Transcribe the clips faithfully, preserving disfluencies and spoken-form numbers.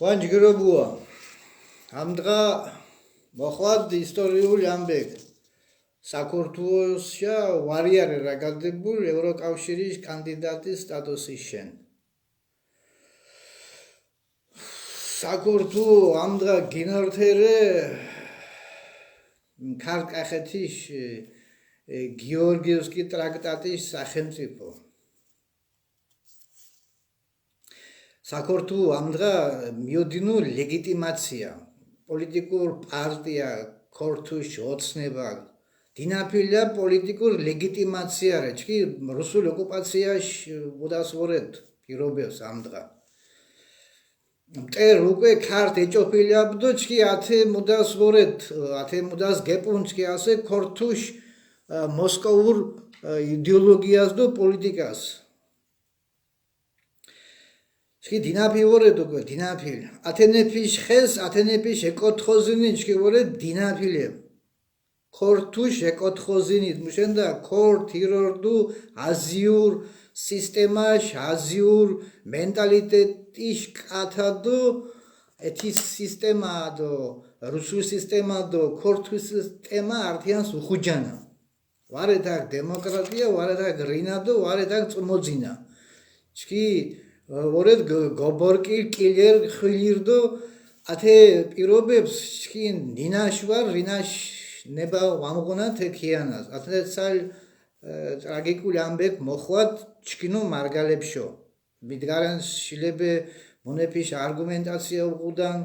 ვანჯგირობუა. ამდღა მოხვად ისტორიულ ამბეკ. საქართველოსა ვარიარე რაგადებულ ევროკავშირის კანდიდატის სტატუსის შენ. საქართველო ამდღა გინორთერე ქართკახეთის გიორგიევსკი ტრაქტატის სახელმწიფო. საქართველო ამდღა მიოდინუ ლეგიტიმაცია, პოლიტიკურ პარტია ქორთუს ოცნება, დინაფილა პოლიტიკურ ლეგიტიმაცია რე, ჩქი რუსულ ოკუპაციაში მუდას ვორეთ პირობებს ამდღა. მტერ უკვე ქართ ეჭოფილიაბდო ჩქი ათე მუდას ვორეთ, ათე მუდას გეპუნ ჩქი ასე ქორთუს მოსკოვურ იდეოლოგიას და პოლიტიკას. ჩქი დინაფილ ვორეთ უკვე, დინაფილ. ათენეფიშ ხეს, ათენეფიშ ეკოთხოზინი ჩქი ვორეთ დინაფილე. ქორთუს ეკოთხოზინით მუშენდა ქორ თირორდუ აზიურ სისტემაშ, აზიურ მენტალიტეტიშ კათადუ ეთი სისტემა დო რუსულ სისტემა დო ქორთუს სისტემა ართიანს უხუჯანა. ვარეთ აქ დემოკრატია, ვარეთ აქ რინა დო ვარეთ აქ წმოძინა. ჩქი ვორეთ გ- გობორკილ კილერ ხვილიერ დო ათე პირობებს ჩქი ნინაშ ვარ, რინაშ ნება ვამღუნა თე ქიანას. ათე ცალ ტრაგიკულ ამბეკ მოხვად ჩქინო მარგალებშო. მიდგარენ შილებე, მუნეფიშ არგუმენტაცია უყუდან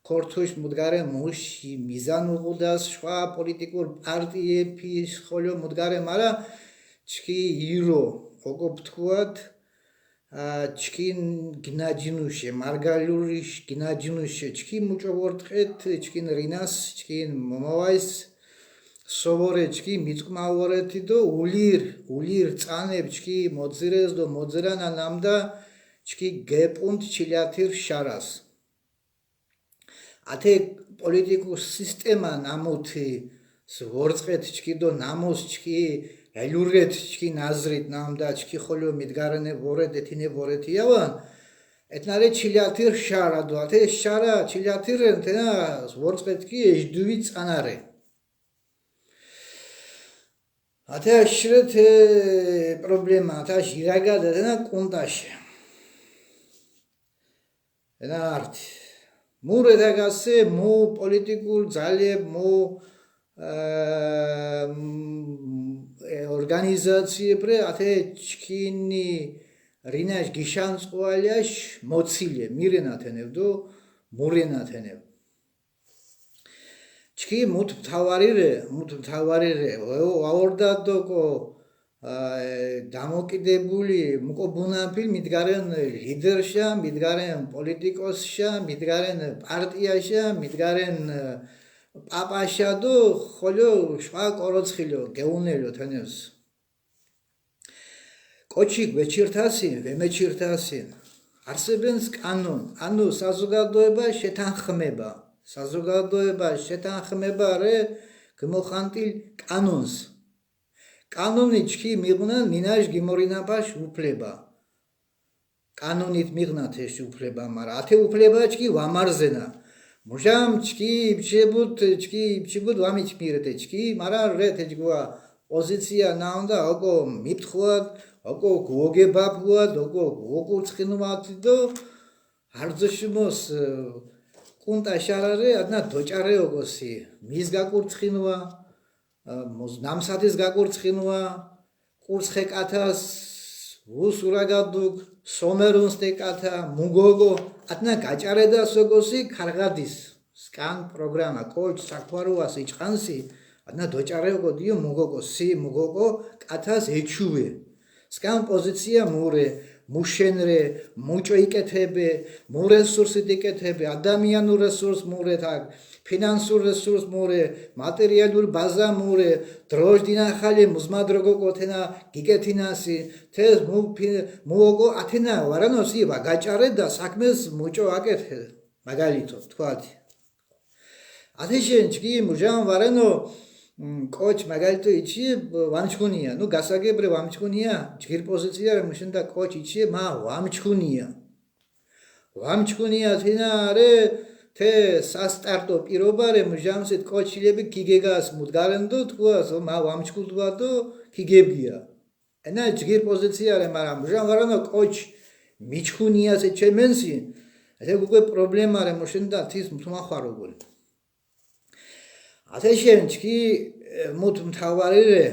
ქორთუს, მუდგარენ მუში მიზან უყუდას შვა პოლიტიკურ პარტიეფიშ ხოლო მუდგარენ, მარა ჩქი ირო ოკო ფთქუათ, ჩქინ გინაჯინუშე, მარგალურიშ გინაჯინუშე, ჩქი მუჭო ვორტყეთ, ჩქინ რინას, ჩქინ მომავაის, სოვორე ჩქი მიწკმავორეთი დო ულირ ულირ წანებ ჩქი მოძირეს დო მოძირანა ნამდა ჩქი გეპუნთ ჩილათირ შარას. ათე პოლიტიკურ სისტემა ნამუთი ვორწყეთ ჩქი დო ნამოს ჩქი ელურეთ ჩქი ნაზრით ნამდა ჩქი ხოლო მიდგარენე ვორეთ ეთინე ვორეთი ავან. ეთნარე ჩილათირ შარა დო ათე შარა ჩილათირ თენა ვორწყეთ ჩქი ეჯდუვი წანარე. ათე აშრეთ პრობლემა ათე ჟირაგა დადენა კუნტაშე. ენა ართი მურე დაგასე მუ პოლიტიკურ ძალიებ მუ ორგანიზაციებრე ათე ჩქინი რინაშ გიშანწყვალიაშ მოცილე მირენათენევ დო მურენათენევ. ჩქი მუთ მთავარი რე, მუთ მთავარი რე, ვაორდადო კო დამოკიდებული მუკო ბუნაფილ მიდგარენ ლიდერშა, მიდგარენ პოლიტიკოსშა, მიდგარენ პარტიაშა, მიდგარენ პაპაშა დო ხოლო შვა კოროცხილო გეუნელო თენეს. კოჩი გვეჩირთასინ, ვემეჩირთასინ. არსებენს კანონ, ანუ საზოგადოება შეთანხმება. საზოგადოება შეთანხმება რე გმოხანტილ კანონს. კანონი ჩქი მიღუნა ნინაშ გიმორინაფაშ უფლება. კანონით მიღნა თეში უფლება, მარა ათე უფლება ჩქი ვამარზენა. მუჟამ ჩქი იბჩებუდ, ჩქი იბჩებუდ ვამიჩმირეთე ჩქი, მარა რე თეჯგვა პოზიცია ნაუნდა ოკო მიფთხუად, ოკო გუოგებაფუად, ოკო გუოკურცხინუათ დო არძოშიმოს კუნტა შარარე, ადნა დოჭარე ოკოსი მის გაკურცხინუა, ნამსათის გაკურცხინუა, კურცხე კათას, უსურაგადუკ, სომერუნს ტე კათა, მუგოგო, ადნა გაჭარე და სოგოსი ქარგადის. სკან პროგრამა კოჩ საქვარუას იჭყანსი, ადნა დოჭარე ოკო დიო მუგოგო, სი მუგოგო კათას ეჩუვე. სკან პოზიცია მურე, მუშენრე, მუჭო იკეთებე, მურესურსით იკეთებე, ადამიანურ რესურს მურე, თაკ ფინანსურ რესურს მურე, მატერიალურ ბაზა მურე, დროშ დინახალე მუზმადროგო კოთენა გიკეთინასი, თეს მუ მუოკო ათენა ვარანოსი ვაგაჭარე და საქმეს მუჭო აკეთე, მაგალითო თქვათ. ათეშენ ჩკი მუჟან ვარენო კოჩ მაგალითო იჩი ვამჩქუნია, ნუ გასაგებრე ვამჩქუნია, ჯგირ პოზიცია მუშენდა კოჩ იჩი მა ვამჩქუნია. ვამჩქუნია თინა, არე, თე სასტარტო პირობა რე, მუჟამსით კოჩილები გიგეგას მუდგარენდო, თქვას, ო, მა ვამჩქუნდვა დო გიგებგია. ენა ჯგირ პოზიცია რე, მაგრამ მუჟამ ვარანო კოჩ მიჩქუნიას ე ჩემენსი, ეთე გუგე პრობლემა რე, მუშენდა თის მუთუმა ხვაროგული. ათე შენ ჩქი, ე, მუთ მთავარი რე,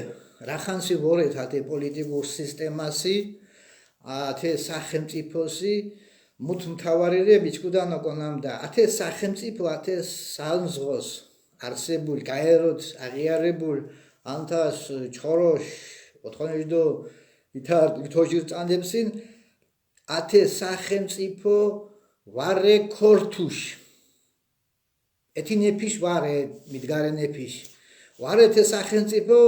რახანსი ვორეთ ათე პოლიტიკურ სისტემასი, ათე სახელმწიფოსი, მუთ მთავარი რე მიჩქუდანო კონამ და ათე სახელმწიფო, ათე სანზღოს არსებულ, გაეროთ აღიარებულ ანთას ჩოროშ, ოთხონეშ დო ვითარ, ვითოშირ წანდებსინ, ათე სახელმწიფო ვარე ქორთუშ. ეთინეფიშ ვარე, მიდგარენეფიშ. ვარე თე სახელმწიფო,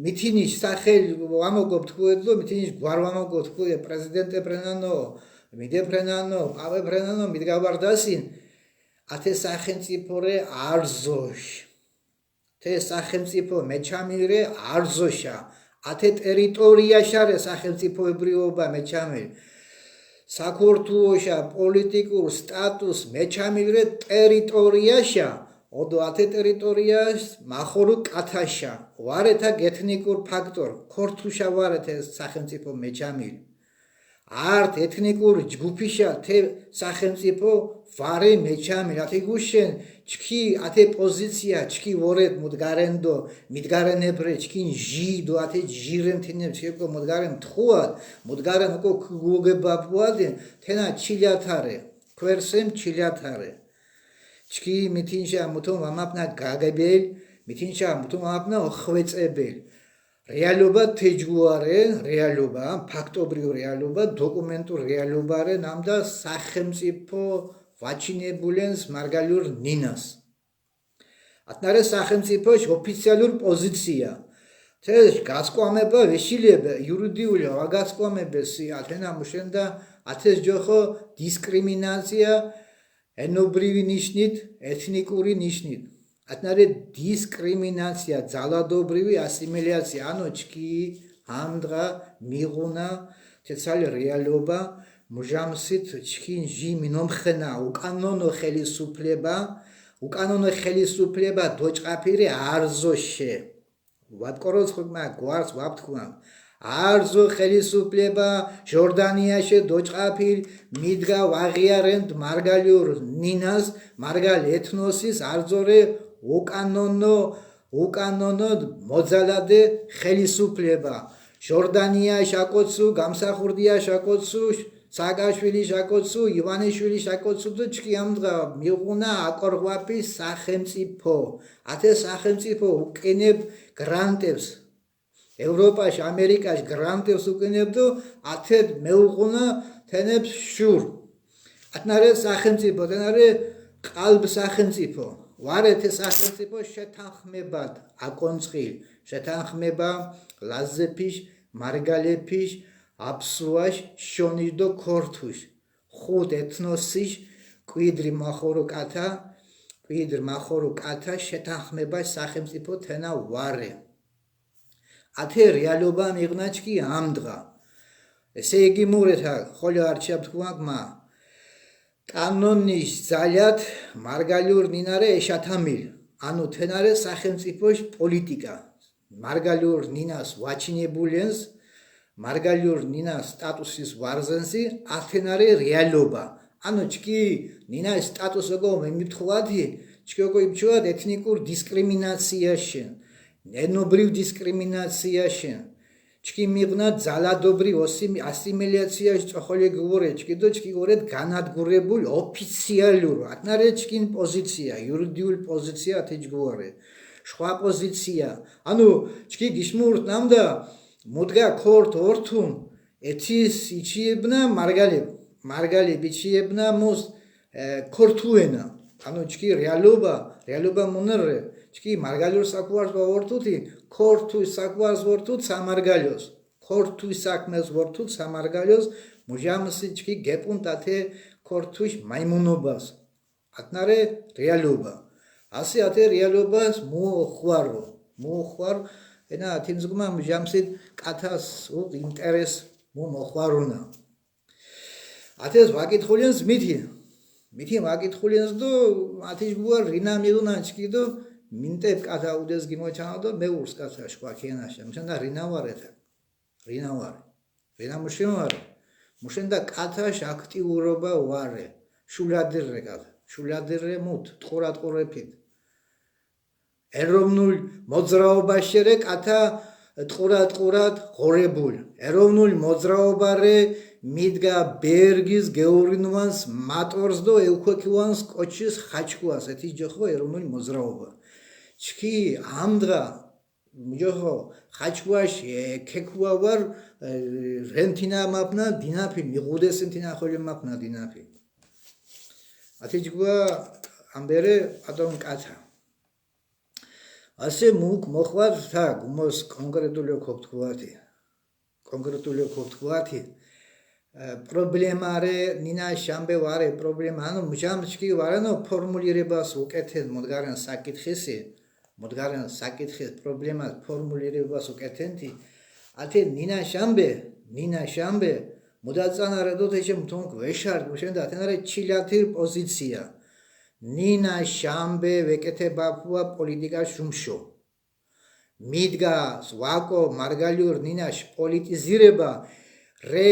მითინიშ სახელ ვამოგობ თქუედლო, მითინიშ გვარ ვამოგობ თქუე, პრეზიდენტე პრენანო, მიდე პრენანო, პავე პრენანო, მიდგავარდასინ, ათე სახელმწიფო რე არზოშ. თე სახელმწიფო მეჩამილ რე არზოშა, ათე ტერიტორიაშა რე სახელმწიფოებრიობა მეჩამილ. საქართველოშა პოლიტიკურ სტატუს მეჩამილ რე ტერიტორიაშა, ოდო ათე ტერიტორიას მახორო კათაშა, ვარეთა ეთნიკურ ფაქტორ, ქორთუშა ვარეთე სახელმწიფო მეჩამილ. არტ ეთნიკურ ჯგუფიშა თე სახელმწიფო ვარე მეჩამილ. ათე გუშენ ჩქი, ათე პოზიცია ჩქი ვორეთ მუდგარენდო, მიდგარენებრე ჩქინ ჟიდო, ათე ჟირენ თინებ ჩქიეკო მუდგარენ თხუად, მუდგარენ ოკო ქუგუგე ბაბუადინ, თენა ჩილათარე, ქვერსემ ჩილათარე. ჩქი მითინშა მუთუნ ვამაპნა გაგებელ, მითინშა მუთუნ ვამაპნა ოხვეწებელ. რეალობა თეჯგუარე, რეალობა, ფაქტობრივ რეალობა, დოკუმენტურ რეალობა რე, ნამდა სახელმწიფო ვაჩინებულენს მარგალურ ნინას. ათნარე სახელმწიფოშ ოფიციალურ პოზიცია. თეშ გასკვამება ვეშილება, იურიდიული ვაგასკვამებესი, ათენა მუშენდა, ათეს ჯოხო დისკრიმინაცია, ენობრივი ნიშნით, ეთნიკური ნიშნით. ათნარე დისკრიმინაცია, ძალადობრივი ასიმილაცია, ანუ ჩქი ამდღა მიღუნა თეცალი რეალობა, მუჟამსით ჩქინ ჟი მინომხენა უკანონო ხელისუფლება, უკანონო ხელისუფლება დოჭაფირი არზოშე. ვატკოროს ხმა გვარს ვაფთქვამ. არზო ხელისუფლება, ჟორდანიაშე დოჭაფირ მიდგა ვაღიარენთ მარგალიურ ნინას, მარგალ ეთნოსის არზორე უკანონო, უკანონოდ მოძალადე ხელისუფლება. ჟორდანიაშ აკოცუ, გამსახურდიაშ აკოცუ, სააკაშვილიშ აკოცუ, ივანიშვილიშ აკოცუ და ჩქი ამდღა მიღუნა აკორღვაფი სახელმწიფო. ათე სახელმწიფო უკენებ გრანტებს. ევროპაშ, ამერიკაშ გრანტებს უკენებდო, ათეთ მეუღუნა თენებს შურ. ათნარე სახელმწიფო, თენარე ყალბ სახელმწიფო. ვარეთე სახელმწიფო შეთანხმებად აკონწყილ, შეთანხმება ლაზეფიშ, მარგალეფიშ, აფსუაშ, შონიჯ დო ქორთუშ. ხუთ ეთნოსიშ კვიდრი მახორო კათა, კვიდრი მახორო კათა შეთანხმებაშ სახელმწიფო თენა ვარე. ათე რეალობა მიღნა ჩქი ამდღა. ესე იგი, მურეთა, ხოლო არჩიათ ქვაგმა, კანონის ძალიათ მარგალიურ ნინარე ეშათამილ, ანუ თენარე სახელმწიფოშ პოლიტიკა. მარგალიურ ნინას ვაჩინებულენს, მარგალიურ ნინას სტატუსის ვარზენსი, ათენარე რეალობა. ანუ ჩქი ნინას სტატუს ოკო მემითხოვათი, ჩქი ოკო იბჩუათ ეთნიკურ დისკრიმინაციაშენ, ენობრივ დისკრიმინაციაშენ. ჩქი მიღნა ძალადობრივ ოსიმ-, ასიმილაციაში წოხოლე გუორე, ჩქი დო ჩქი გორეთ განადგურებულ ოფიციალურ. ათნარე ჩქინ პოზიცია, იურიდიულ პოზიცია ათე ჯგუორე. სხვა პოზიცია. ანუ ჩქი გიშმურთ ნამდა, მუდგა ქორთ ორთუმ, ეთის იჩიებნა მარგალებ, მარგალებ იჩიებნა მოს, ე, ქორთუენა. ანუ ჩქი რეალობა, რეალობა მუნერე, ჩქი მარგალიორ საკვარს ვაორთუთი, ქორთუს საკვარს ვორთუთ სამარგალიოს. ქორთუს საქმეს ვორთუთ სამარგალიოს, მუჟამსი ჩქი გეპუნტ ათე ქორთუს მაიმუნობას. ათნარე რეალობა. ასე ათე რეალობას მოუხვარო, მოუხვარ, ენა ათიმზგმა მუჟამსი კათას უყ ინტერეს მუ მოხვარუნა. ათეს ვაკითხულენს მითი. მითი ვაკითხულენს დო, ათის გუა რინა მიღუნა ჩკი დო, მინტე კათა უდეს გიმოჩანო დო, მეურს კათა შქვა ქენაშა. მუშენდა რინა ვარ ეთა. რინა ვარ. რინა მუშენ ვარ. მუშენდა კათაშ აქტიურობა ვარე. შულადირ რე კათა. შულადირ რე მუთ, ტყურა ტყურეფით. ეროვნულ მოძრაობა შერე კათა ტყურა ტყურად ღორებულ. ეროვნულ მოძრაობა რე მიდგა ბერგის გეურინვანს მატორს დო ელქვექივანს კოჩის ხაჩქუას. ეთი ჯოხო ეროვნული მოძრაობა. ჩქი ამდღა ჯოხო ხაჩქუაში ქექუა ვარ, რენთინა მაფნა დინაფი, მიღუდეს ენთინა ხოლე მაფნა დინაფი. ათიჯგუა ამბერე პატონ კათა. ასე მუკ მოხვარ თა გუმოს კონკრეტული ქოფთქუათი. კონკრეტული ქოფთქუათი. პრობლემა რე, ნინა შამბე ვარე პრობლემა. ანუ მჟამჩკი ვარენო ფორმულირებას უკეთენ, მოდგარენ საკითხისი, მოდგარენ საკითხის პრობლემას ფორმულირებას უკეთენთი. ათე ნინა შამბე, ნინა შამბე, მუდაწანა რე დო თეშე მთონკ ვეშარ გუშენდა, ათენარე ჩილათირ პოზიცია. ნინა შამბე ვეკეთებაფუა პოლიტიკა შუმშო. მიდგას ვაკო მარგალიურ ნინაშ პოლიტიზირება რე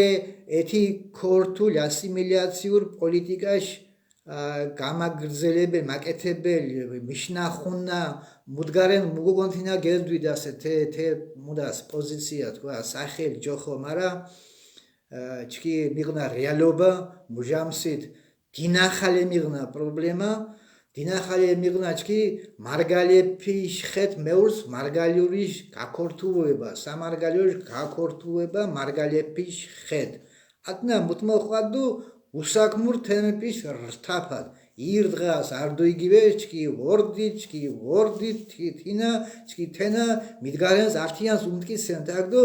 ეთი ქორთულ ასიმილაციურ პოლიტიკაშ გამაგრძელებელ, მაკეთებელ, მიშნახუნა, მუდგარენ მუგოგონთინა გელდვიდასე თე, თე მუდას პოზიცია თქვა, სახელ ჯოხო, მარა ჩქი მიღნა რეალობა, მუჟამსით დინახალე მიღნა პრობლემა, დინახალე მიღნა ჩქი მარგალეფიშ ხეთ მეურს მარგალიურიშ გაქორთუება, სამარგალიურიშ გაქორთუება მარგალეფიშ ხეთ. ატნა მუთმოყვადუ უსაქმურ თემეპიშ რთაფად. ირ დღას არდუიგივე ჩქი ვორდი, ჩქი ვორდი, ჩქი თინა, ჩქი თენა, მიდგარენს ართიანს უმტკისენ თაგდო,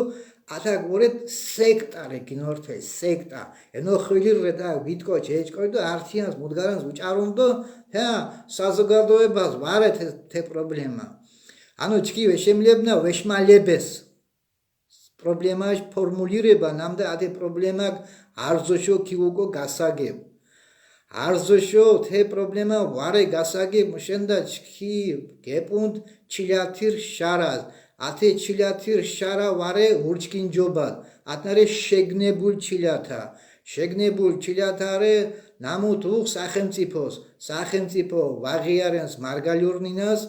ათაკ ვორეთ სექტა რე გინორთე, სექტა. ენო ხვილი რე და ვიტკო ჩეჭკოი და ართიანს მუდგარანს უჭარუნ და, ჰა, საზოგადოებას ვარეთ თე პრობლემა. ანუ ჩქი ვეშემლებნა ვეშმალებეს. პრობლემაშ ფორმულირება ნამდა ათე პრობლემაკ არზოშო ქიუკო გასაგებ. არზოშო თე პრობლემა ვარე გასაგებ მუშენდა ჩქი გეპუნთ ჩილათირ შარას. ათე ჩილათირ შარა ვარე ურჩკინჯობად. ატნარე შეგნებულ ჩილათა. შეგნებულ ჩილათარე ნამუ თუხ სახელმწიფოს. სახელმწიფო ვაღიარენს მარგალიურ ნინას,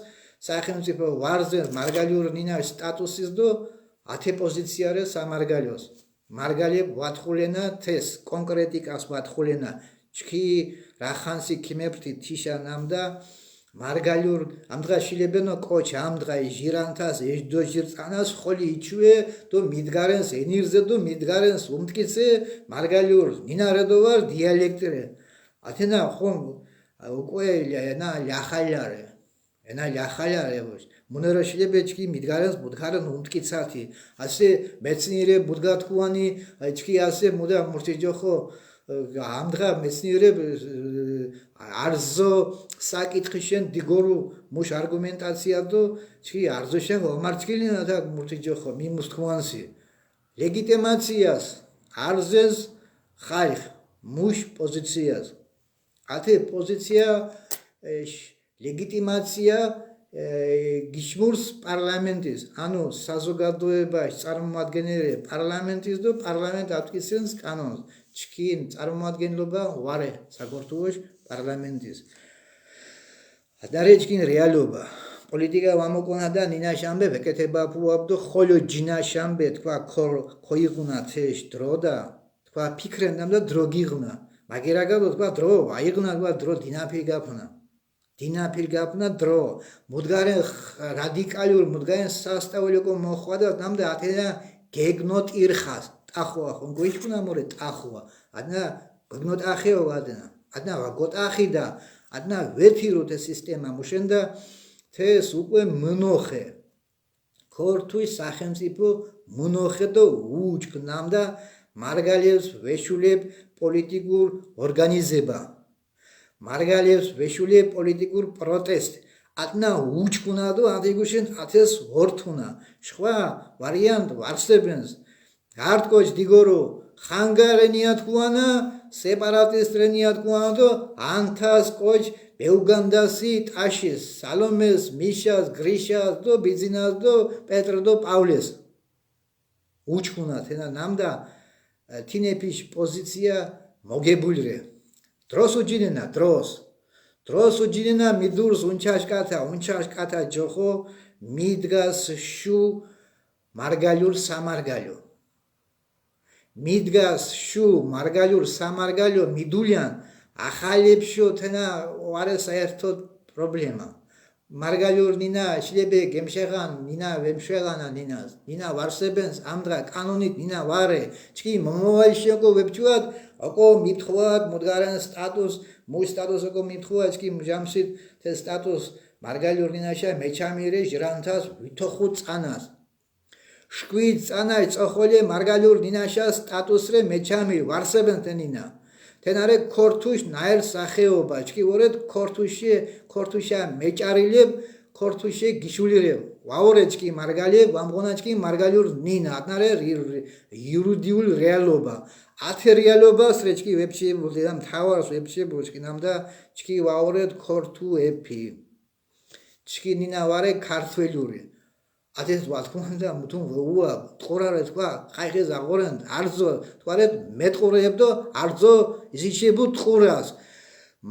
სახელმწიფო ვარზე მარგალიურ ნინას სტატუსის დო ათე პოზიცია რე სამარგალიოს. მარგალებ ვათხულენა თეს, კონკრეტიკას ვათხულენა, ჩქი რახანსი ქიმეფრთი თიშა ნამდა, მარგალიურ, ამდღა შილებენო კოჩ, ამდღა ჟირანთას, ეჯდო ჟირწანას, ხოლი იჩუე, დო მიდგარენს, ენირზე დო მიდგარენს, უმტკიცე, მარგალიურ, ნინა რე დო ვარ, დიალექტი რე. ათენა ხომ, უკვე ენა ლიახალარე. ენა ლიახალარე, ვოშ. მუნეროშილე ბეჩკი მიდგარენს, ბუდგარენ უმტკიცათი. ასე მეცნიერე ბუდგათქუანი, ჩკი ასე მუდა მურთი ჯოხო, ამდღა მეცნიერე არზო საკითხიშენ დგორო მუშ არგუმენტაცია დო ჩკი არზოშენ ვამარჩკილინა და მურთი ჯოხო მიმუსთქუანსი. ლეგიტიმაციას არზეს ხალხ მუშ პოზიციას. ათე პოზიცია ლეგიტიმაცია გიჩმურს პარლამენტის, ანუ საზოგადოებაში წარმომადგენელი პარლამენტის და პარლამენტ ატკისენს კანონს. ჩქინ წარმომადგენლობა ვარე საქართველოს პარლამენტის. ადარე ჩქინ რეალობა. პოლიტიკა ვამოკონა და ნინა შამბე ვეკეთება ფუაბდო ხოლო ჯინა შამბე თქვა ქოიღუნა თეშ დრო და თქვა ფიქრენდამ და დრო გიღუნა. მაგერაგადო თქვა დრო აიღუნა თქვა დრო დინაფილ გაფუნა. დინაფილ გაფუნა დრო. მუდგარენ რადიკალურ, მუდგარენ სასტაველოკო მოხვადას ნამდა ათენა გეგნოტ ირხას. ტახოა ხომ გოიჩქუნა მორე ტახოა. ადნა გეგნოტ ახეო ადნა. ადნა ვაგოტ ახი და ადნა ვეთირო თე სისტემა მუშენდა თეს უკვე მნოხე. ქორთუი სახელმწიფო მუნოხე და უჩქ ნამდა მარგალებს ვეშულებ პოლიტიკურ ორგანიზება. მარგალებს ვეშულებ პოლიტიკურ პროტესტ. ატნა უჩქუნა და ათიგუშენ ათეს ვორთუნა. შხვა ვარიანტ ვარსებენს. არტკოჩ დგორო ხანგარენია თქუანა სეპარატისტ რენია თქუანო, ანთას კოჩ ბეუგანდასი ტაშის, სალომეს, მიშას, გრიშას დო ბიძინას დო პეტრ დო პავლეს. უჩქუნა თენა ნამდა, თინეფიშ პოზიცია მოგებულრე. დროს უჯინენა, დროს. დროს უჯინენა, მიდურს, უნჩაშკათა, უნჩაშკათა ჯოხო, მიდგას შუ მარგალιურ სამარგალო. მიდგას შუ მარგალიურ სამარგალო მიდულიან, ახალებშო თენა ვარე საერთოდ პრობლემა. მარგალიურ ნინა შილებე გემშეღან, ნინა ვემშვეღანა ნინას, ნინა ვარსებენს ამდღა კანონით ნინა ვარე. ჩკი მომავალში ოკო ვებჩუათ, ოკო მიფთხოვათ, მუდგარენ სტატუს, მუ სტატუს ოკო მიფთხოვათ, ჩკი მუჟამსით თე სტატუს მარგალიურ ნინაშა მეჩამირე ჟირანთას ვითოხუ წანას. შვიდ წანაშ წოხოლე მარგალიურ ნინაშა სტატუსრე მეჩამი ვარსებენ თენინა. თენარე ქორთუშ ნაერ სახეობა, ჩკი ვორეთ ქორთუშე, ქორთუშა მეჭარილებ, ქორთუშე გიშულირებ. ვაორე ჩკი მარგალებ, ვამღონა ჩკი მარგალიურ ნინა. ატნარე რი-, რი-, იურიდიულ რეალობა. ათე რეალობას რე ჩკი ვებშებულ, დედამ თავარს ვებშებულ, ჩკი ნამდა ჩკი ვაორეთ ქორთუ ეფი. ჩკი ნინა ვარე ქართველური. ათეს ვალთქუნდა მუთუნ ვეუა, ტყურარე თქვა, ხაიხეს აღორენ, არძო, თქვარეთ, მეტყურეებდო, არძო, ისიჩებუ ტყურას.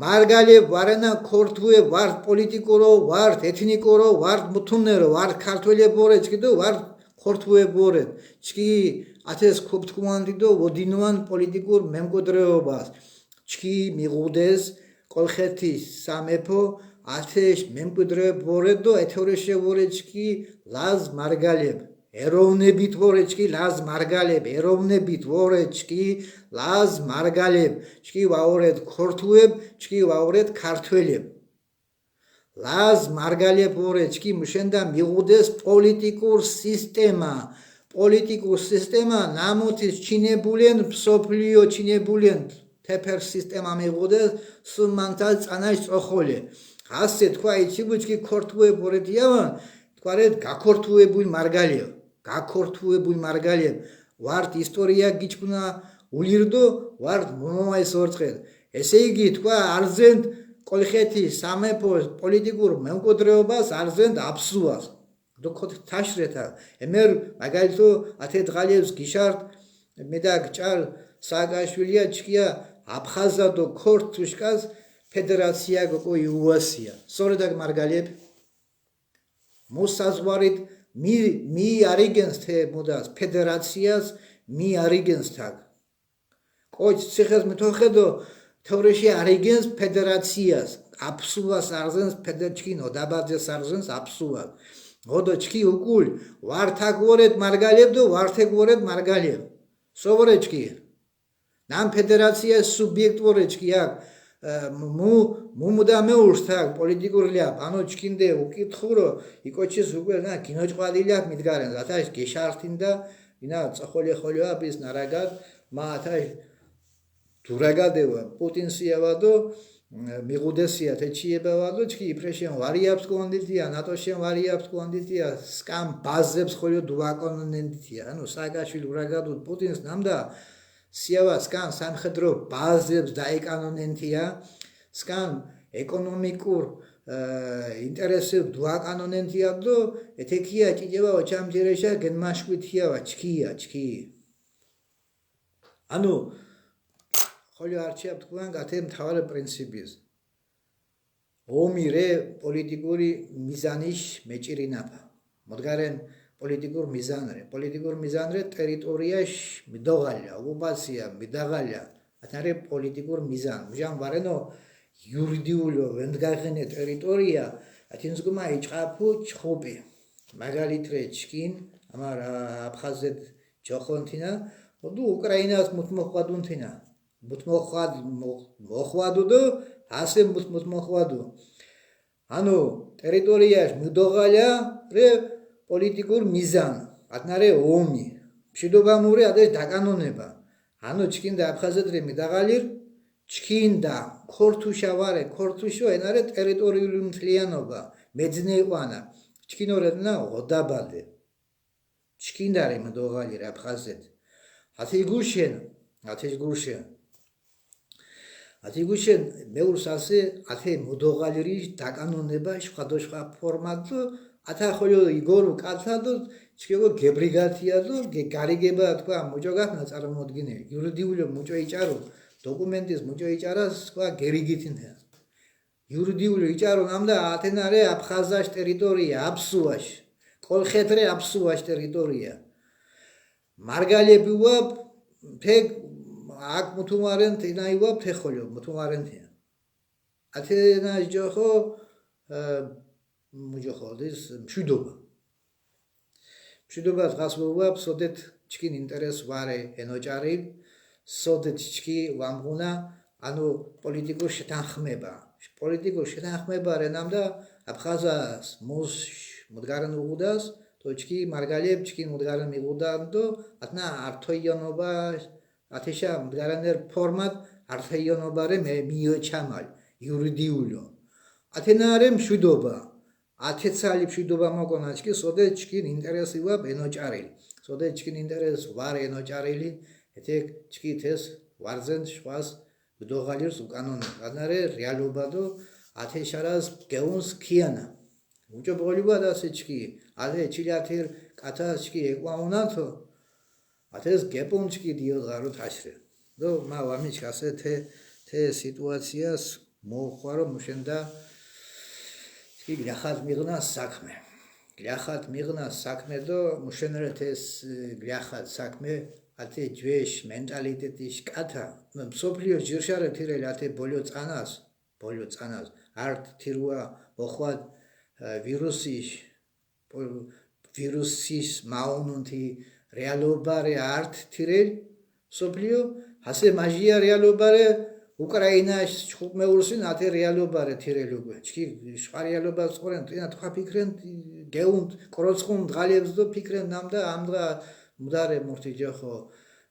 მარგალებ ვარენა ქორთუე ვართ პოლიტიკურო, ვართ ეთნიკურო, ვართ მუთუნერო, ვართ ქართველებორე, ჩკიდო, ვართ ქორთუებორე. ჩკი ათეს ქუფთქუანდი დო ვოდინუან პოლიტიკურ მემკვიდრეობას. ჩკი მიღუდეს კოლხეთის სამეფო ათეშ მემკვიდრე ვორე დო ეთორეშე ვორე ჩკი ლაზ მარგალებ. ეროვნებით ვორე ჩკი ლაზ მარგალებ, ეროვნებით ვორე ჩკი ლაზ მარგალებ, ჩკი ვაორეთ ქორთუებ, ჩკი ვაორეთ ქართველებ. ლაზ მარგალებ ვორე ჩკი მუშენდა მიღუდეს პოლიტიკურ სისტემა. პოლიტიკურ სისტემა ნამოთის ჩინებულენ, მსოფლიო ჩინებულენ თეფერ სისტემა მიღუდეს, სუმანთა წანაშ წოხოლე. ასე თქვა, იცი ბუჩკი ქორთუე ვორე დიავან, თქვარეთ გაქორთუებული მარგალია. გაქორთუებული მარგალია. ვართ ისტორია გიჩქუნა ულირდო, ვართ მომავალს ორწყეთ. ესე იგი, თქვა, არზენთ კოლხეთის სამეფოს პოლიტიკურ მემკვიდრეობას, არზენთ აფსუას. დო ქოთაშრეთა, ემერ მაგალითო, ათე დღალებს გიშართ, მე და გჭარ სააკაშვილია, ჩკია აფხაზა დო ქორთუშკას ფედერაცია გოკო იუასია. სორე და მარგალებ, მუ საზღვარით მი-, მიარიგენს თე მოდას ფედერაციას, მიარიგენს თაკ. კოჩ ციხეს მითოხედო, თორეში არიგენს ფედერაციას, აფსუას არზენს ფედე-, ჩკინ ოდაბაძეს არზენს აფსუას. ოდო ჩკი უკულ, ვარ თაკ ვორეთ მარგალებ დო ვარ თეკ ვორეთ მარგალებ. სოვორე ჩკი. ნამ ფედერაცია სუბიექტ ვორე ჩკი აქ, ე, მუ, მუ მუდა მეურს თაკ პოლიტიკურ ლიაფ, ანუ ჩკინდე უკითხურო, იკოჩის უკვე, ნა, გინოჭყვადილიაფ მიდგარენ, ათაშ გეშართინ და, ინა, წოხოლე ხოლიო აბის ნარაგად, მა ათაშ დურაგადევა, პუტინსიავა დო, მ, მიღუდესია, თეჩიებავა დო, ჩკი იპრეშენ ვარიაფს გონდიტია, ნატოშენ ვარიაფს გონდიტია, სკამ ბაზებს ხოლიო დუაკონონენდიტია, ანუ სააკაშვილი ურაგადუ პუტინს ნამდა, სიავა სკან სამხედრო ბაზებს დაეკანონენთია, სკან ეკონომიკურ, ე, ინტერესებს დუაკანონენთია დო, ეთექია ჭიჭევა ოჩამჯერეშა გენმაშკვითიავა, ჩქია, ჩქი. ანუ, ხოლო არჩიაფ თქვან გათე მთავარი პრინციპის. ომი რე პოლიტიკური მიზანიშ მეჭირინაფა. მოდგარენ პოლიტიკურ მიზანრე. პოლიტიკურ მიზანრე ტერიტორიაშ მიდოღალია, ოკუპაცია მიდაღალია. ათნარე პოლიტიკურ მიზან. უჟან ვარენო იურიდიულო ვენდგაღენე ტერიტორია, ათინსგუმა იჭყაფუ ჩხუპი. მაგალითრე ჩკინ, ამარ აფხაზეთ ჯოხონთინა, ოდუ უკრაინას მუთმოხვადუნთინა. მუთმოხვად-, მოხ-, მოხვადუ დო, ასე მუთ-, მუთმოხვადუ. ანუ ტერიტორიაშ მუდოღალია რე პოლიტიკურ მიზან, ატნარე ომი. მშვიდობამური ადეშ დაკანონება. ანუ ჩქინ და აფხაზეთ რე მიდაღალირ, ჩქინ და ქორთუშა ვარე, ქორთუშო ენარე ტერიტორიული მთლიანობა, მეძინე იყვანა. ჩქინ ორედნა ღოდაბადე. ჩქინ და რე მუდოღალირ აფხაზეთ. ათი გუშენ, ათი გუშენ. ათი გუშინ მეურს ასე, ათე მუდოღალირიშ, დაკანონება, ხვადოშ ხვა ფორმატ დო, ათა ხოლო იგორო კათა დო, ჩქეგო გებრიგათია დო, გე-, გარიგება თქვა, მუჭო გახნა წარმომოდგინე, იურიდიულო მუჭო იჭარო, დოკუმენტის მუჭო იჭარას თქვა გერიგითინე. იურიდიულო იჭარო ნამდა ათენარე აფხაზაშ ტერიტორია, აფსუაშ, კოლხეთრე აფსუაშ ტერიტორია. მარგალები ვაპ, ფეგ, აქ მუთუმარენ თენა ივაპ, თეხოლო მუთუმარენ თენა. ათენაშ ჯოხო, ა, მუჯოხოდის მშვიდობა. მშვიდობა დღას ვუვაპ, სოდეთ ჩქინ ინტერეს ვარე ენოჭარილ, სოდეთ ჩქი ვამღუნა, ანუ პოლიტიკურ შეთანხმება. პოლიტიკურ შეთანხმება რენამდა აფხაზას მუს მუდგარენ უღუდას, თო ჩქი მარგალებ ჩქინ მუდგარენ მიღუდან დო, ათნა ართოიონობა, ათეშა მუდგარენერ ფორმატ ართოიონობა რე მე მიოჩამალ, იურიდიულო. ათენარე მშვიდობა. ათეცალი მშვიდობა მოკონა ჩქი, სოდე ჩქინ ინტერესი ვაპ ენოჭარილ. სოდე ჩქინ ინტერეს ვარ ენოჭარილი, ეთეკ ჩქი თეს ვარძენ შვას მდოღალირს უკანონო. ანარე რეალობა დო ათეშარას გეუნს ქიანა. უჭო ბოლივა და სე ჩქი, ალე ჩილათირ კათა ჩქი ეკვა უნათო, ათეს გეპუნ ჩქი დიო ღარო თაშრე. დო მა ვამიჩ ასე თე, თე სიტუაციას მოუხვარო მუშენდა ჩქი გლახად მიღნა საქმე. გლახად მიღნა საქმე დო მუშენრე თეს, ე, გლახად საქმე, ათე ჯვეშ მენტალიტეტის კათა, მსოფლიო ჯირშარე თირელ ათე ბოლო წანას, ბოლო წანას, არტ თირუა ოხვად, ე, ვირუსის, პო-, ვირუსის მაუნუნთი რეალობარე არტ თირელ, მსოფლიო, ასე მაჟია რეალობარე უკრაინაში ჩხუბ მეურსინ, ათე რეალობარე თირელ უკვე. ჩქი სხვა რეალობა სწორენ, ტინა თქვა ფიქრენ, გეუნთ, კროცხუნ დღალებს დო ფიქრენ ნამდა, ამდღა მუდარე მურთი ჯოხო,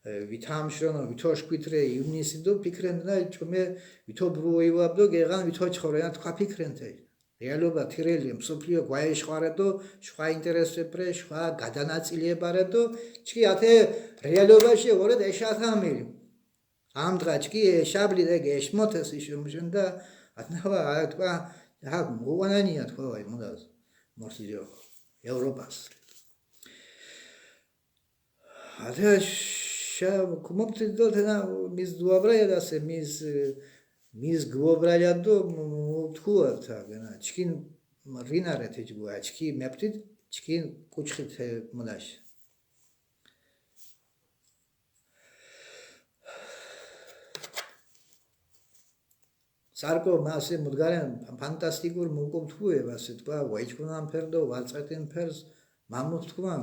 ე, ვითამშრონო, ვითოშ კვითრე ივნისი დო ფიქრენ და ჭუმე ვითო ბრუოივაბ დო გეღან ვითო ჩხორენა თქვა ფიქრენ თე. რეალობა თირელი, მსოფლიო გვაეშ ხვარედო, შხვა ინტერესებრე, შხვა გადანაწილიებარედო, ჩქი ათე რეალობაში ვორედ ეშათამილი. ამდღა ჩქი ეშაბლი ეგ ეშმოთეს იშემშენ და ათნავა, ა, თქვა, ა, მოუანანია თქვა, ვაი, მუდას, მორსიჯო, ევროპას. ათე შა, ქუმოპტი დო თენა მის დუაბრაია და სე მის, მის გუაბრაია დო მ-, მ-, მ-, თქვა თა, გენა, ჩქინ რინარე თეჯ გუა, ჩქი მეპტით, ჩქინ კუჩხი თე მუნაშ. სარკო მასე მუდგარენ ფანტასტიკურ მუკუ თქვე, ასე თქვა, ვაიჩქუნან ფერდო, ვაწეტინ ფერს, მამუთ თქვან.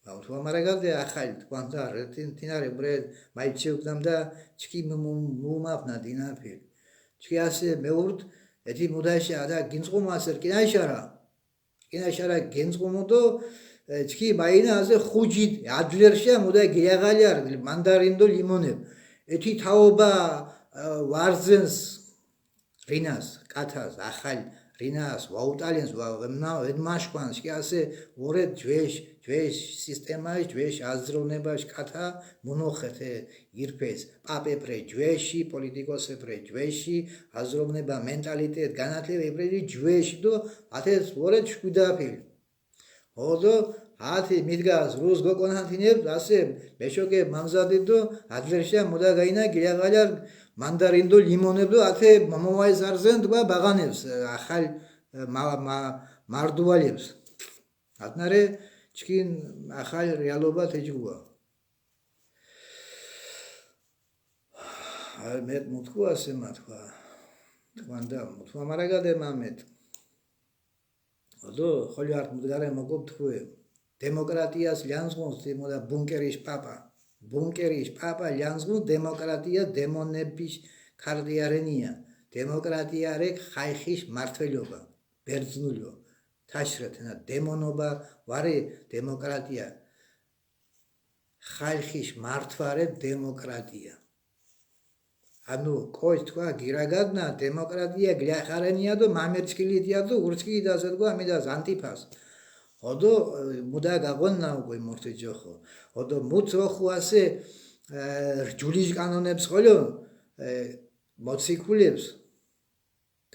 მამუთ თქვა, მარაგალდე ახალი თქვან და რეტინ თინარე ბრე მაიჩევდამ და ჩქი მუ-, მუ-, მუმაფნა დინაფილ. ჩქი ასე მეურთ, ეთი მუდაში ადა გინწყუმ ასე რკინაშარა. რკინაშარა გენწყუმო დო, ე, ჩქი მაინა ასე ხუჯი ადლერშა მუდა გიაღალია მანდარინდო ლიმონებ. ეთი თაობა, ე, ვარზენს რინას, კათას, ახალ რინას, ვაუტალენს, ვა-, ვემნა-, ვედმაშქვანს, ჩქი ასე ვორე ჯვეშ, ჯვეშ სისტემაში, ჯვეშ აზროვნებაში კათა, მუნოხეთე ირფეს, პაპეპრე ჯვეში, პოლიტიკოსეპრე ჯვეში, აზროვნება, მენტალიტეტ, განათლება ეპრე ჯვეში დო ათეს ვორე ჩქუდაფილ. ოდო ათი მიდგას რუს გოკონანთინებ, ასე მეშოკე მამზადი დო ადლერშა მუდა გაინა გილაღალარ მანდარინდო ლიმონებდო ათე მამოვაის არზენ დვა ბაღანებს, ახალ, მა-, მა-, მარდუალებს. ათნარე ჩქინ ახალ რეალობა თეჯგუა. არ მეტ მუთქუა, ასე მათქვა. თქვან და მუთქვა, მარაგადე მამეთ. ოდო, ხოლი არტ მუდგარე მოგობ თქვე. დემოკრატიას ლიანზღუნს, დემო და ბუნკერის პაპა. ბუნკერის პაპა ლიანზღუნს დემოკრატია, დემონების ქარტია რენია. დემოკრატია რეკ ხაიხის მართლობა. ბერძნულო. თაშრეთენა დემონობა ვარე დემოკრატია. ხალხის მართვარე დემოკრატია. ანუ, კოჩ თქვა, გირაგადნა, დემოკრატია გლახარენია დო მამერჩკილიდია დო ურჩკილიდა, ასე თქვა, ამიდას ანტიფას. ოდო, ე, მუდა გაგონნა უკვე მორთე ჯოხო. ოდო მუც ოხუ ასე, ე, რჯულიში კანონებს ხოლო, ე, მოციქულებს